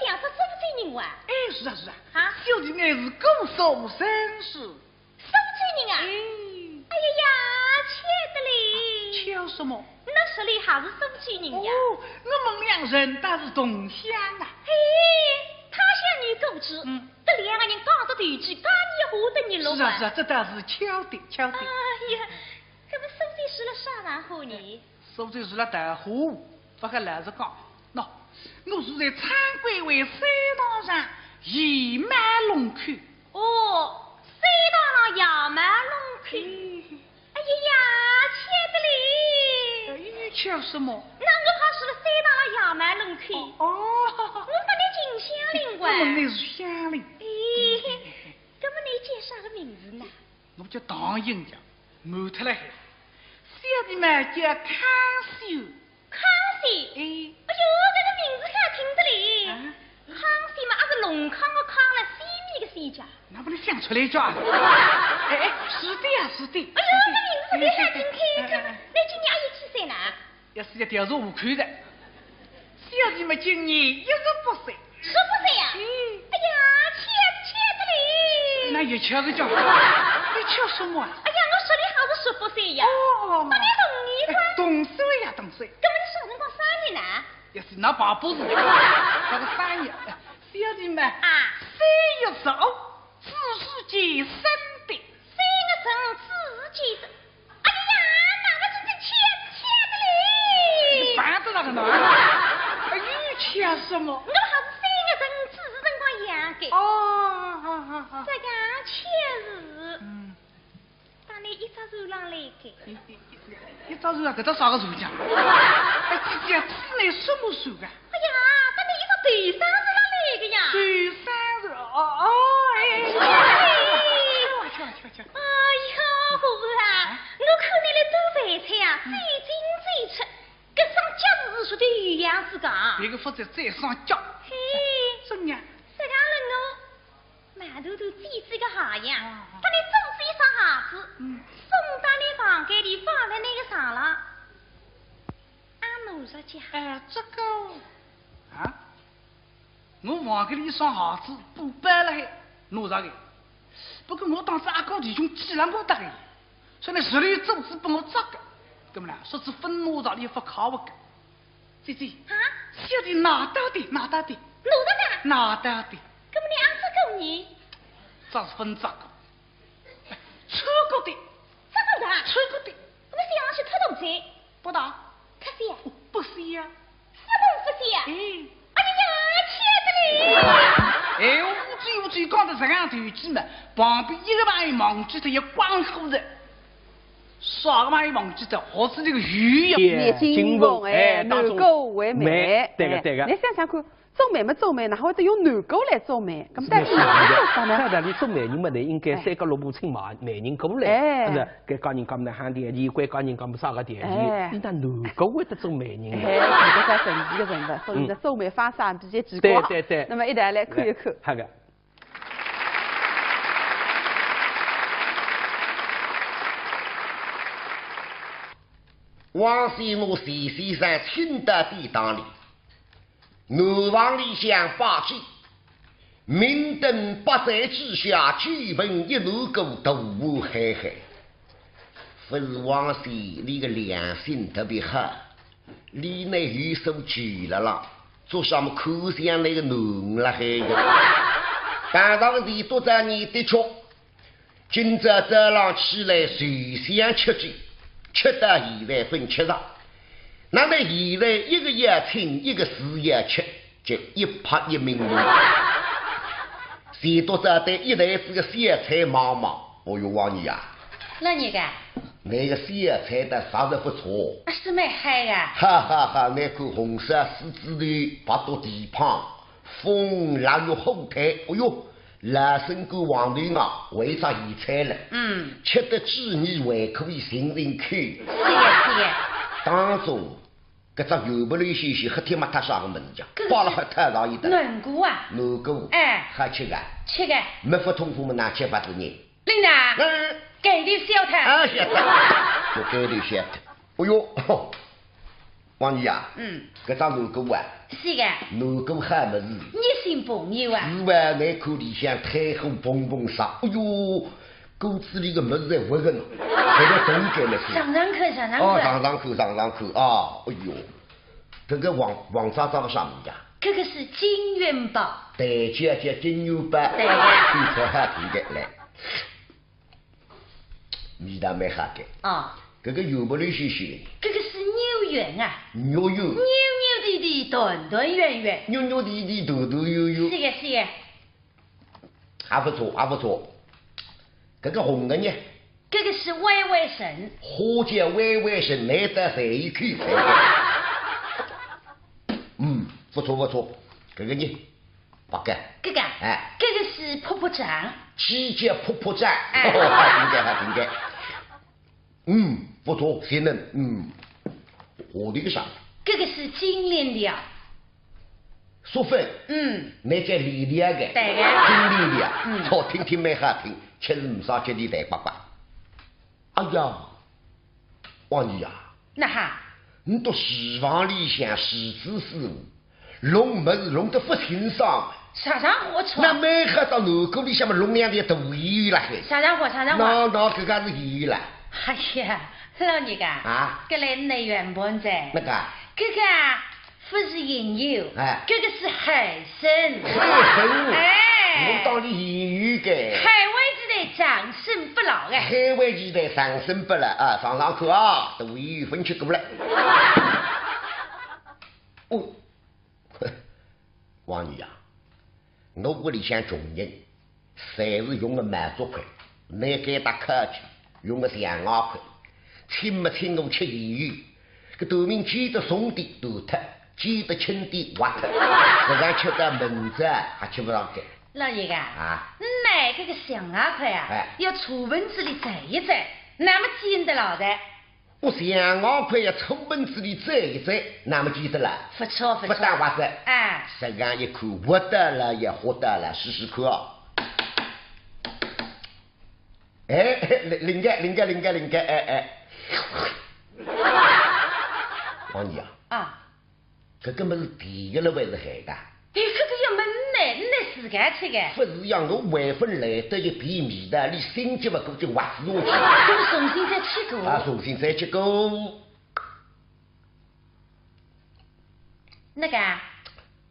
呀，是苏州人哇？哎，是啊，是啊。啊？小弟乃是姑苏人氏。苏州人啊？哎。哎呀呀，巧得嘞。巧什么？那说来还是苏州人呀。哦，我们两人倒是同乡呐。嘿，他乡遇故知，嗯。这两个人讲得投机，讲你话得你落啊。是啊，是啊，这倒是巧的，巧的。哎呀，搿么苏州住了啥文化呢？苏州住了大化。 勿过老实讲，喏，我是在参观会山塘上野蛮弄口。哦，山塘上野蛮弄口。嗯。哎呀呀，巧得嘞！哎，巧什么？那我怕住了山塘上野蛮弄口。哦，哦。我搭你近乡邻哇。我们乃是乡邻。哎，搿么你叫啥个名字呢？ 我叫唐寅呀，瞒脱了海。小弟嘛叫康熙。康熙？哎。哎哟，搿个名字好听得嘞。啊？康熙嘛，阿是弄康个康了，西面个西家。那不能想出来叫啊？哎，哎，是的呀，是的。哎哟，搿名字特别好听，哎，哎，哎。那今年阿有几岁呢？ 也是一条是户口的。小弟嘛今年一十八岁。十八岁呀？嗯。哎呀，巧，巧得嘞。那也巧个叫，你巧什么啊？哎呀，我说的还是十八岁呀。哦，哦，哦。那你同年个？哎，同岁呀，同岁。搿么你啥辰光生日呢？也是那爸不是，那个生日，哎，小弟嘛，啊。三月十五，子时见生的。三月十五，子时见生。 哎呀，那么真正巧，巧得嘞。你烦得那个呢？哎，又巧什么？我还是三个人子时辰光养的。哦，好，好，好。这个巧是，嗯。当然一只船上来的。你，你，你，你一只船啊，搿只啥个船讲？哎，姐姐，子乃什么船啊？ 哎呀，搭你一个头上是哪来的呀？头上是，哦，哦，哎，哎。去啊，去啊，去啊，去啊。哎呀，和尚啊，啊？我看你来做饭菜呀，嗯。走进走出，搿双脚是熟的有样子个啊。别个勿在再上脚。嘿。真呀？实梗了我，慢头头姐姐个下呀，啊，啊。搭你做仔一双鞋子，嗯。送到你房间里放在那个床上。 啊，奴家讲。哎，这个，啊，我房间里一双鞋子补摆了海，奴家个。不过我当时阿哥弟兄寄了我搭个，所以呢，实力做仔拨我着个。搿么呢，说是分奴家里勿靠我个。姐姐，啊？小弟拿到的，拿到的。奴家个？拿到的。搿么你阿着过呢？着是分着个。穿过的。着过的啊？穿过的。搿么想要去脱大仔？ 不大。脱些啊？哦，不些啊。什么不些啊？哎。哎呀，巧得嘞！哎，我嘴我嘴讲得这样头几嘛，旁边一个朋友忘记脱也光火着，啥个朋友忘记脱，好似这个鱼一样。哎，金凤，哎，当中南瓜为媒。媒，对个，哎，对个。你想想看， 做媒嘛做媒，哪会得用南瓜来做媒？搿么到底哪能做法呢？照道理做媒人嘛，应该三脚六步请媒，媒人过来，哎。是勿是？搿家人家么呢，喊条件，搿家人家么啥个条件，哎。伊哪南瓜会得做媒人呢？哎，搿个神奇个人物，所以呢，嗯。做媒方式也比较奇怪。对，对，对。那么一道来看一看。来，好个。王先我徐先生请到店堂里， 南房里向摆酒，明灯百盏之下，酒盆一暖过，大碗海海。勿是王先俚个良心特别好，俚呢有手酒了啦，做啥么看相那个暖了海个。当然是多少年的确 今朝早浪起来就想吃酒，吃到现在朆吃着。那么现在一个要请，一个是要吃，就一拍一名堂。钱笃笤对一台子个小菜望望，哦哟，王爷呀，老人家，倷个小菜倒着实勿错。啊，是蛮好呀。哈哈哈，倷看红烧狮子头，白肚蹄髈，蜂蜡肉火腿，哦哟， 老身个黄豆啊，为啥野菜了？嗯。吃得止饿还可以寻寻口。是呀，是呀。当中，搿只圆不溜兮兮黑铁么搭啥个物事讲？搿是摆了还太大一点。南瓜啊。南瓜。哎。好吃个。吃个。没法通风么拿吃法子呢。领导，嗯。盖头小脱。啊，晓得。我盖头晓得。哎哟，王爷啊，嗯。搿只南瓜啊，是个。南瓜好物事。热心朋友啊。是哇，倷看里向炭火嘭嘭烧，哎哟，锅子里个物事侪活个呢，侪辣动个呢。尝尝看，尝尝看。哦，尝尝看，尝尝看啊，哎哟，搿个黄，黄渣渣个啥物事啊？搿个是金元宝。对，叫，叫金元宝。对个。听起来好听个，来。 味道蛮好个。啊。搿个圆不溜兮兮个。搿个是牛圆啊。肉圆。扭扭捏捏，团团圆圆。肉肉甜甜，团团圆圆。是个，是个。还不错，还不错。搿个红个呢？搿个是歪歪神。花甲歪歪神，难得侪一口。嗯，不错，不错。搿个呢？ 白个。搿个，哎。搿个是泡泡糖。鸡叫泡泡糖。哎。哦，好听个，好听个。嗯，不错，鲜嫩，嗯。下头个啥？搿个是金链条。粟粉。嗯。倷叫链条个。对个。金链条。嗯。好听听蛮好听，吃是没啥吃的，对爸爸。 哎呀，王爷啊，哪哈？倷到厨房里向厨子师傅，弄物事弄得勿清爽。啥场化出？那蛮好，到南瓜里向么弄两条大圆圆辣海。啥场化？啥场化？那，那搿个是圆圆啦。哎呀，老人家，啊？搿来倷圆盘哉。哪个？搿个啊， 勿是银油，哎。搿个是海参。海参？哎。我当伊银油个。海外鸡蛋长生不老个。海外鸡蛋长生不老啊，尝尝看啊，都有分吃过了。哦，王爷啊， 我屋里向穷人，侪是用个毛竹筷，拿搿搭敲去，用个象牙筷，请么请我吃盐油，搿断命煎得松点断脱，煎得轻点滑脱，搿样吃到明朝还吃勿上个。老爷啊，啊？倷搿个象牙筷啊，哎。要茶盆子里蘸一蘸，那么煎得牢的。 我象牙筷要茶盆子里蘸一蘸，那么煎得了。勿错，勿错。勿打滑哉。哎。实梗一看，活得了也活得了，试试看哦。哎，灵，灵个，灵个，灵个，灵个，哎，哎。王爷啊。啊。 搿个物事甜个了还是咸个？哎，搿个要问倷，倷自家吃个。勿是呀，我还勿来得及辨味道，伊心急勿过就滑下去。搿么重新再吃过。啊，重新再吃过。哪个？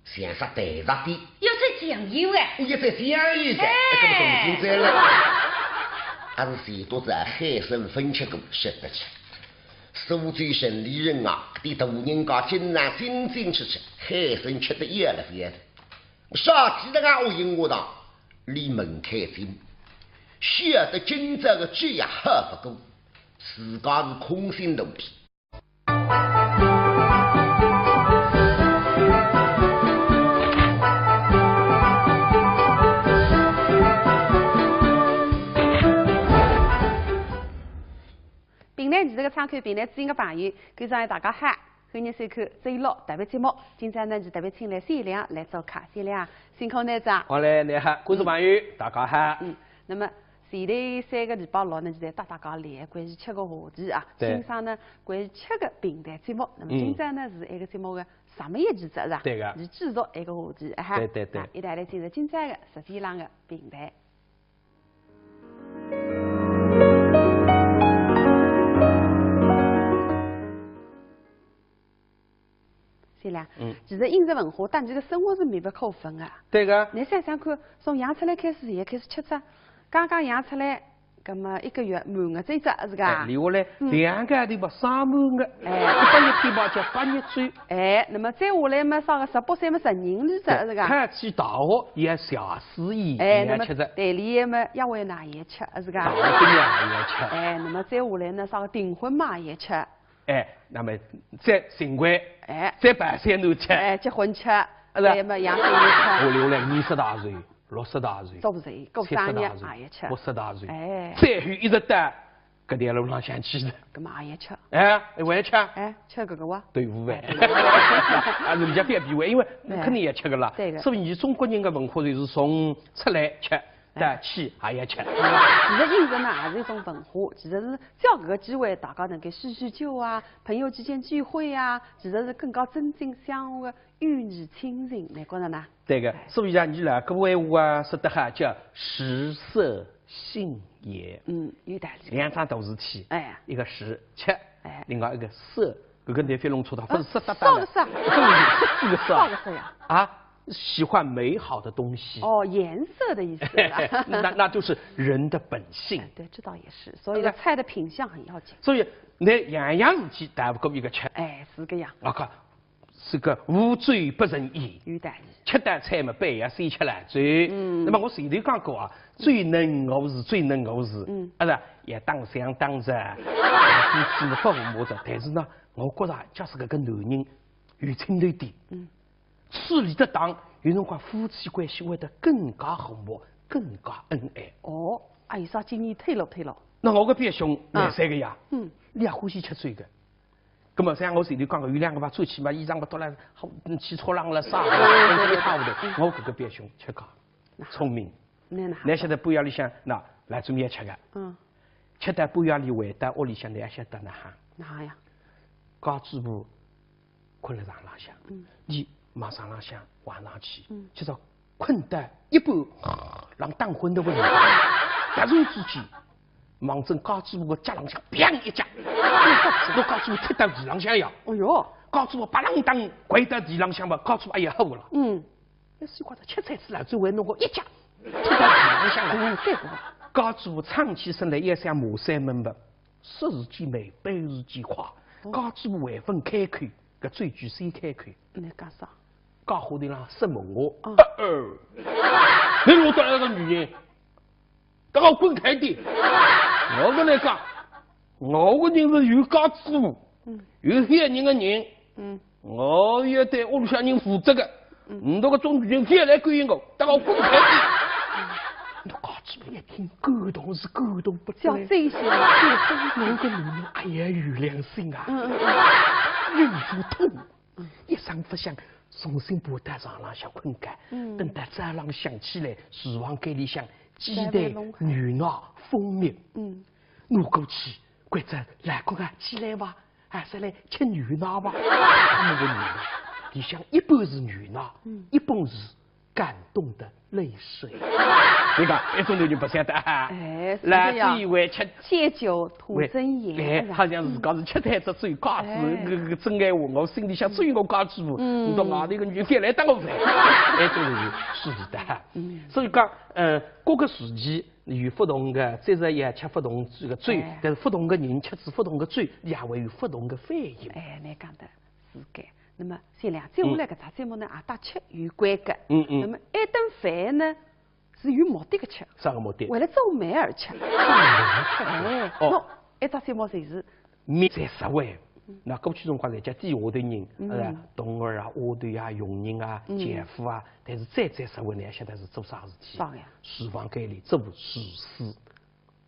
像煞淡煞点。要再酱油啊？我要再酱油噻，哎。搿么重新再来。还是前头仔海参朆吃过，吃得吃。 苏州城里人啊，搿点大人家经常进进出出，海参吃得要了勿要得。啥体个啊，我应我道，伊门开进，晓得今朝个酒也喝勿过，自家是空心肚皮。 评弹艺术个窗口，评弹之音个朋友，观众朋友大家好，欢迎收看周六特别节目。今朝呢是特别请来谢亮来做客，谢亮，辛苦倷哉。好嘞，倷好，观众朋友，大家好。嗯，那么前头三个礼拜六呢，是在搭大家聊关于吃个话题啊。对。今朝呢，关于吃个评弹节目。那么今朝呢，是一个节目个上面一期节目是吧？对个。是继续一个话题，哈。对对对。啊，一道来进入今朝个十点浪个评弹。 谢亮，嗯。其实饮食文化搭倷个生活是密不可分个。对个。倷想想看，从养出来开始，侪开始吃哉，刚刚养出来，葛么一个月满月周哉，是吧？哎，留下来，嗯。两个号头嘛，生满月，哎。一百日天嘛，叫百日周。哎，那么再下来嘛，啥个十八岁嘛，成人礼哉，对，是吧？考起大学也谢师宴，哎，也吃哉。那么队里嘛，也会㑚也吃，是吧？大学毕业也吃。哎，那么再下来呢，啥个订婚嘛，也吃。 哎，那么再新婚，哎。再办三头吃，哎，结婚吃，是吧？对嘛，养小人吃。我留了二十大寿、六十大寿、做寿，过生日七十大寿、也吃。八十大寿，哎。最后一直到搿条路浪向去的。搿么也吃。哎，我也吃。哎，吃搿个哇？豆腐饭。啊，人家覅避讳，因为哎。肯定也吃个啦。对个。所以中国人的文化就是从出来吃，但去还要吃。其实饮食呢，也是一种文化，其实是借搿个机会，大家能够叙叙旧啊，朋友之间聚会啊，其实是更加增进相互的友谊亲情，侬觉着呢？对个，所以讲，伲老古闲话啊，说得好，叫食色性也。嗯，有道理。两桩大事体，哎，一个食，吃，哎，另外一个色，搿个侬覅弄错脱，勿是色哒哒的，色个色，勿是色这个色，啥个色呀？啊，喜欢美好的东西。哦，颜色的意思啊。那，那就是人的本性。哎，对，这倒也是。所以呢，菜的品相很要紧。所以，侬样样事体逃勿过一个吃。哎，是个样。啊，看，是个无酒不成宴。有道理。吃到菜嘛，必要先吃了酒。嗯。那么我前头讲过啊，酒能饿事，酒能饿事。嗯。啊，是吧？也当相当着，夫妻勿和睦着。但是呢，我觉着，假使搿个男人有劲头点，嗯，处理得当，有辰光夫妻关系会得更加和睦，更加恩爱。哦，啊，有啥建议推落推落？那我个表兄蛮三个呀，嗯，伊也欢喜吃酒个。 葛末像我前头讲个，有两个嘛，出去嘛，衣裳勿脱了，好，嗯，汽车浪了，啥个，一塌糊涂。我搿个表兄吃介聪明，侬哪？侬晓得半夜里向，那来做面吃个，嗯，吃到半夜里回到屋里向，侬也晓得哪哈？哪呀？家主婆困辣床浪向，嗯，伊往床浪向横上去，嗯，今朝困到一半，像打昏头个人，突然之间，望准家主婆个脚浪向砰一脚，拿家主婆踢到地浪向呀！哎哟，家主婆啪啷当跪到地浪向嘛，家主婆哎呀好了。嗯，那是光吃菜吃了，最后弄个一脚踢到地浪向了。嗯，对个。家主婆撑起身来，也想骂三门吧，说自己慢，背自己快，家主婆还勿开口，搿最句先开口。侬讲啥？ 讲话头浪说闲话。嗯。呃，呃，侬落得埃个女人，搭我滚开点！我跟侬讲，我个人是有家主婆，嗯，有小人个人，嗯，我要对屋里向人负责个。嗯，侬搿种女人覅来勾引我，搭我滚开点！嗯，搿家主婆一听，感动是感动勿得了。叫这些，我个女人，哎呀，有良心啊！嗯嗯嗯，忍勿痛。 一声勿响，重新爬到床浪向困觉。嗯，等到早浪向起来，厨房间里向鸡蛋、牛奶、蜂蜜，嗯，拿过去，关照老公啊，起来吧，啊，上来吃牛奶吧。他们个牛奶，里向一半是牛奶，嗯，一半是 感动的泪水。侬讲，一种男人勿晓得啊，哎，是这样。来，这一位吃，借酒吐真言，哎，是吧？好像自家是吃脱只酒，讲是，哎，搿个真闲话，我心里向只有我家主婆，嗯，侬到外头个女人覅来搭我烦，哎，这个是是的。嗯，所以讲，呃，各个时期有不同的，节日也吃不同这个酒，哎，但是不同的人吃仔不同的酒，也会有不同的反应。哎，侬讲得是个。那么，谢亮，接下来搿只节目呢，也搭吃有关个。嗯嗯。那么，埃顿饭呢， 是有目的个吃。啥个目的？为了做媒而吃。做媒而吃。哎，哦。喏，埃只节目就是媒在社会。嗯。那过去辰光侪叫底下头人，嗯，呃，童儿啊、丫头啊、佣人啊、嗯，姐夫啊，但是再再社会呢，现在是做啥事体？啥个呀？厨房间里做厨师。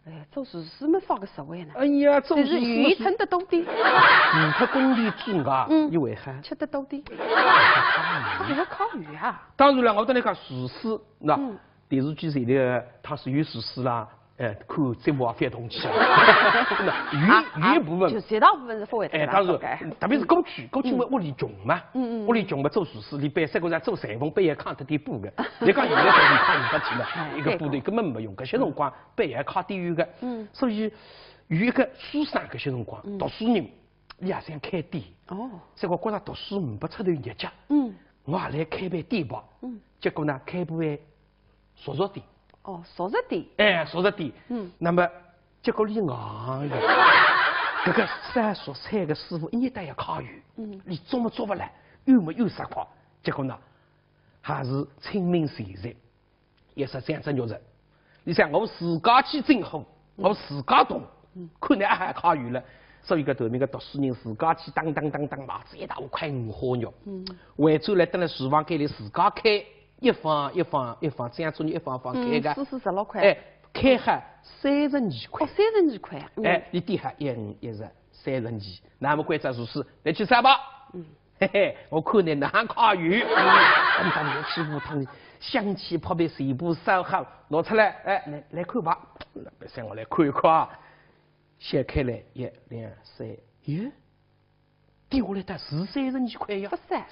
哎，做厨师么啥个社会呢？哎呀，做厨师就是鱼嘛是，吞得多点。鱼吞工地之外，嗯，又为啥？吃得多点。他还要烤鱼啊？当然了，我跟侬讲，厨师，那，嗯， 电视机前头，他是有厨师啦，哎，看节目也勿要动气啊。那有，有一部分，就绝大部分是勿会的啦，哎，当然，大概。特别是过去，过去嘛，嗯，屋里穷嘛，嗯嗯，屋里穷嘛，做厨师，伊背三个人做裁缝，背也扛得点布个。侬讲现在裁缝扛勿起了，哎，一个布头根本没用，搿些辰光背也扛点有个。嗯。所以有一个书生，搿些辰光，嗯，读书人，伊也想开店。哦。结果觉着读书呒不出头日脚，嗯，我也来开爿店吧。嗯。结果呢，开爿 熟食店。哦，熟食店。哎，熟食店。嗯。那么结果伊硬个，搿个烧熟菜个师傅一日到夜揩油，嗯，伊做么做勿来，油么油煞快，结果呢，还是亲民前线，也是想只肉食。侬想我自家去进货，嗯，我自家动，嗯，看侬阿好揩油了，所以搿头面个读书人自家去当当当当买仔一大块五花肉，嗯，回转来蹲辣厨房间里自家开 一方一方一方，这样子一方方开个。嗯，四四十六块。哎，开好三十二块。哦，三十二块啊。嗯。哎，伊点好一五一十，三十二，那么关照厨师，来去烧吧。嗯。嘿嘿，我看侬哪能揩油。嗯。等到侬去五趟，香气扑鼻，全部烧好，拿出来，哎，来，来看吧。那么让我来看一看啊。掀开来，一、两、三，耶，跌下来的是三十二块呀。不是。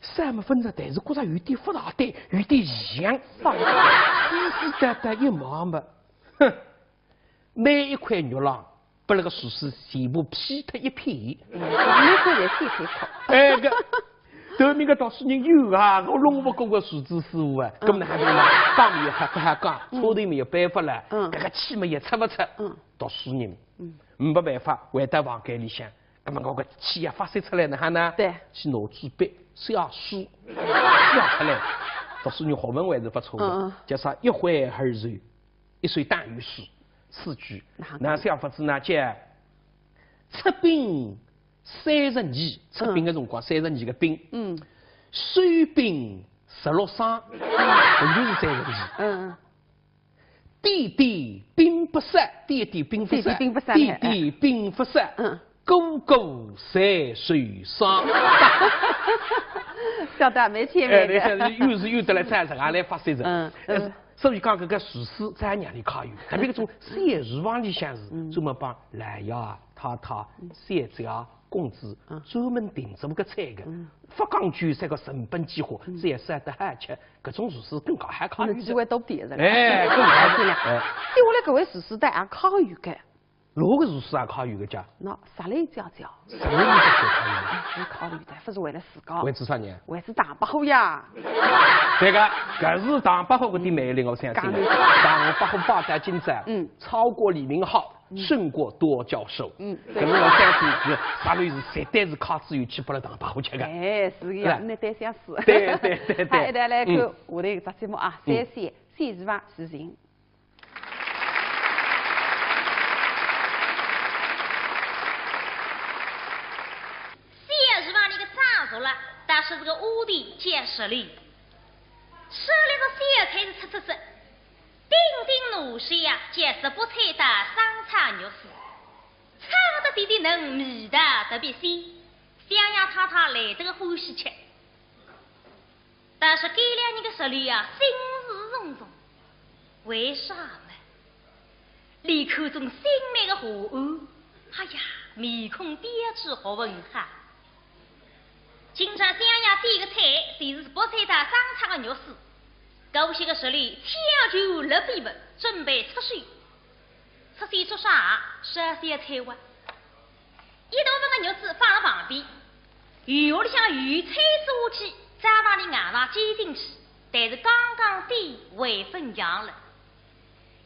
三么分着，但是觉着有点不大对，有点像。放肆。仔细淡淡一望嘛，哼，每一块玉浪 拨那个厨师全部劈脱一片。嗯，每个人细细看。哎，搿，对面个读书人有啊，我弄勿过个厨子师傅啊，嗯。搿么哪能呢？讲么也勿好讲，嗯。错的么也扳勿来，嗯。搿个气么也出勿出。嗯。读书人，嗯。没办法，回到房间里向，搿么我个气也发泄出来哪能呢？对。去拿支笔，写书，写出来。读书人学问还是勿错的，嗯嗯。叫啥一挥而就，一首打油诗，四句。哪能？哪写法子呢？叫 出兵三十二，出兵的辰光，三十二个兵。嗯。收兵十六伤，嗯。就是三十二。嗯。点点兵不散，点点兵不散，点点兵不散，点点兵不散，嗯。个个侪受伤。晓得，蛮前面的。哎，对，现在又是又得来赞成，也来发泄着。嗯，嗯。呃，所以讲，搿个厨师在哪里考虑？特别搿种小厨房里向是，嗯。专门帮老爷啊、太太、小姐啊、 公子，嗯。专门订做搿个菜个，嗯。勿讲究啥个成本几化，嗯。只要烧得好吃，搿种厨师更加好考虑的。那机会多点是吧？哎，更加好。哎。对我来，搿位厨师倒也考虑个。哪个厨师也考虑个家？那啥来讲讲？啥个厨师考虑个？我考虑的，勿是为了自家。为仔啥呢？为仔唐伯虎呀。对个，搿是唐伯虎搿点魅力，我相信。讲究。唐伯虎摆到今朝，嗯。超过李明浩， 嗯。胜过多教授。嗯，对。搿是我相信是，啥物事绝对是靠自由去拨了唐伯虎吃个。哎，是个呀，是吧？那对相似。对，对，对，对。好，一道来看，嗯。下头一只节目啊，嗯。三选，三句话是寻。三句话里个张叔啦，但是这个屋里见识哩。说了个小菜是吃吃吃， 顶顶拿手呀，就是白菜搭生炒肉丝，炒得滴滴嫩，味道特别鲜，相爷太太来得个欢喜吃。但是搿两年个食里啊，心事重重，为啥呢？俚看中新买个下案，哎呀，面孔标致，学问好。 今朝相爷点个菜，就是白菜搭生炒个肉丝。搿歇个食里，请求了笔墨，准备出手。出手做啥？烧小菜哇。一大盆个肉丝放辣旁边，油锅里向油菜做起，再往里硬上煎进去，但是刚刚点，还朆凉了。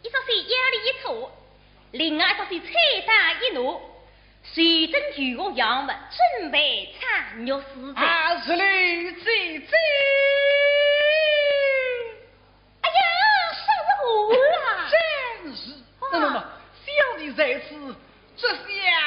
一只手腰里一托，另外一只手菜单一拿，随等油锅样么准备炒肉丝哉。啊，是嘞，姐姐。哎呀，啥个话啦？真是。啊。那么嘛，小弟在此，这下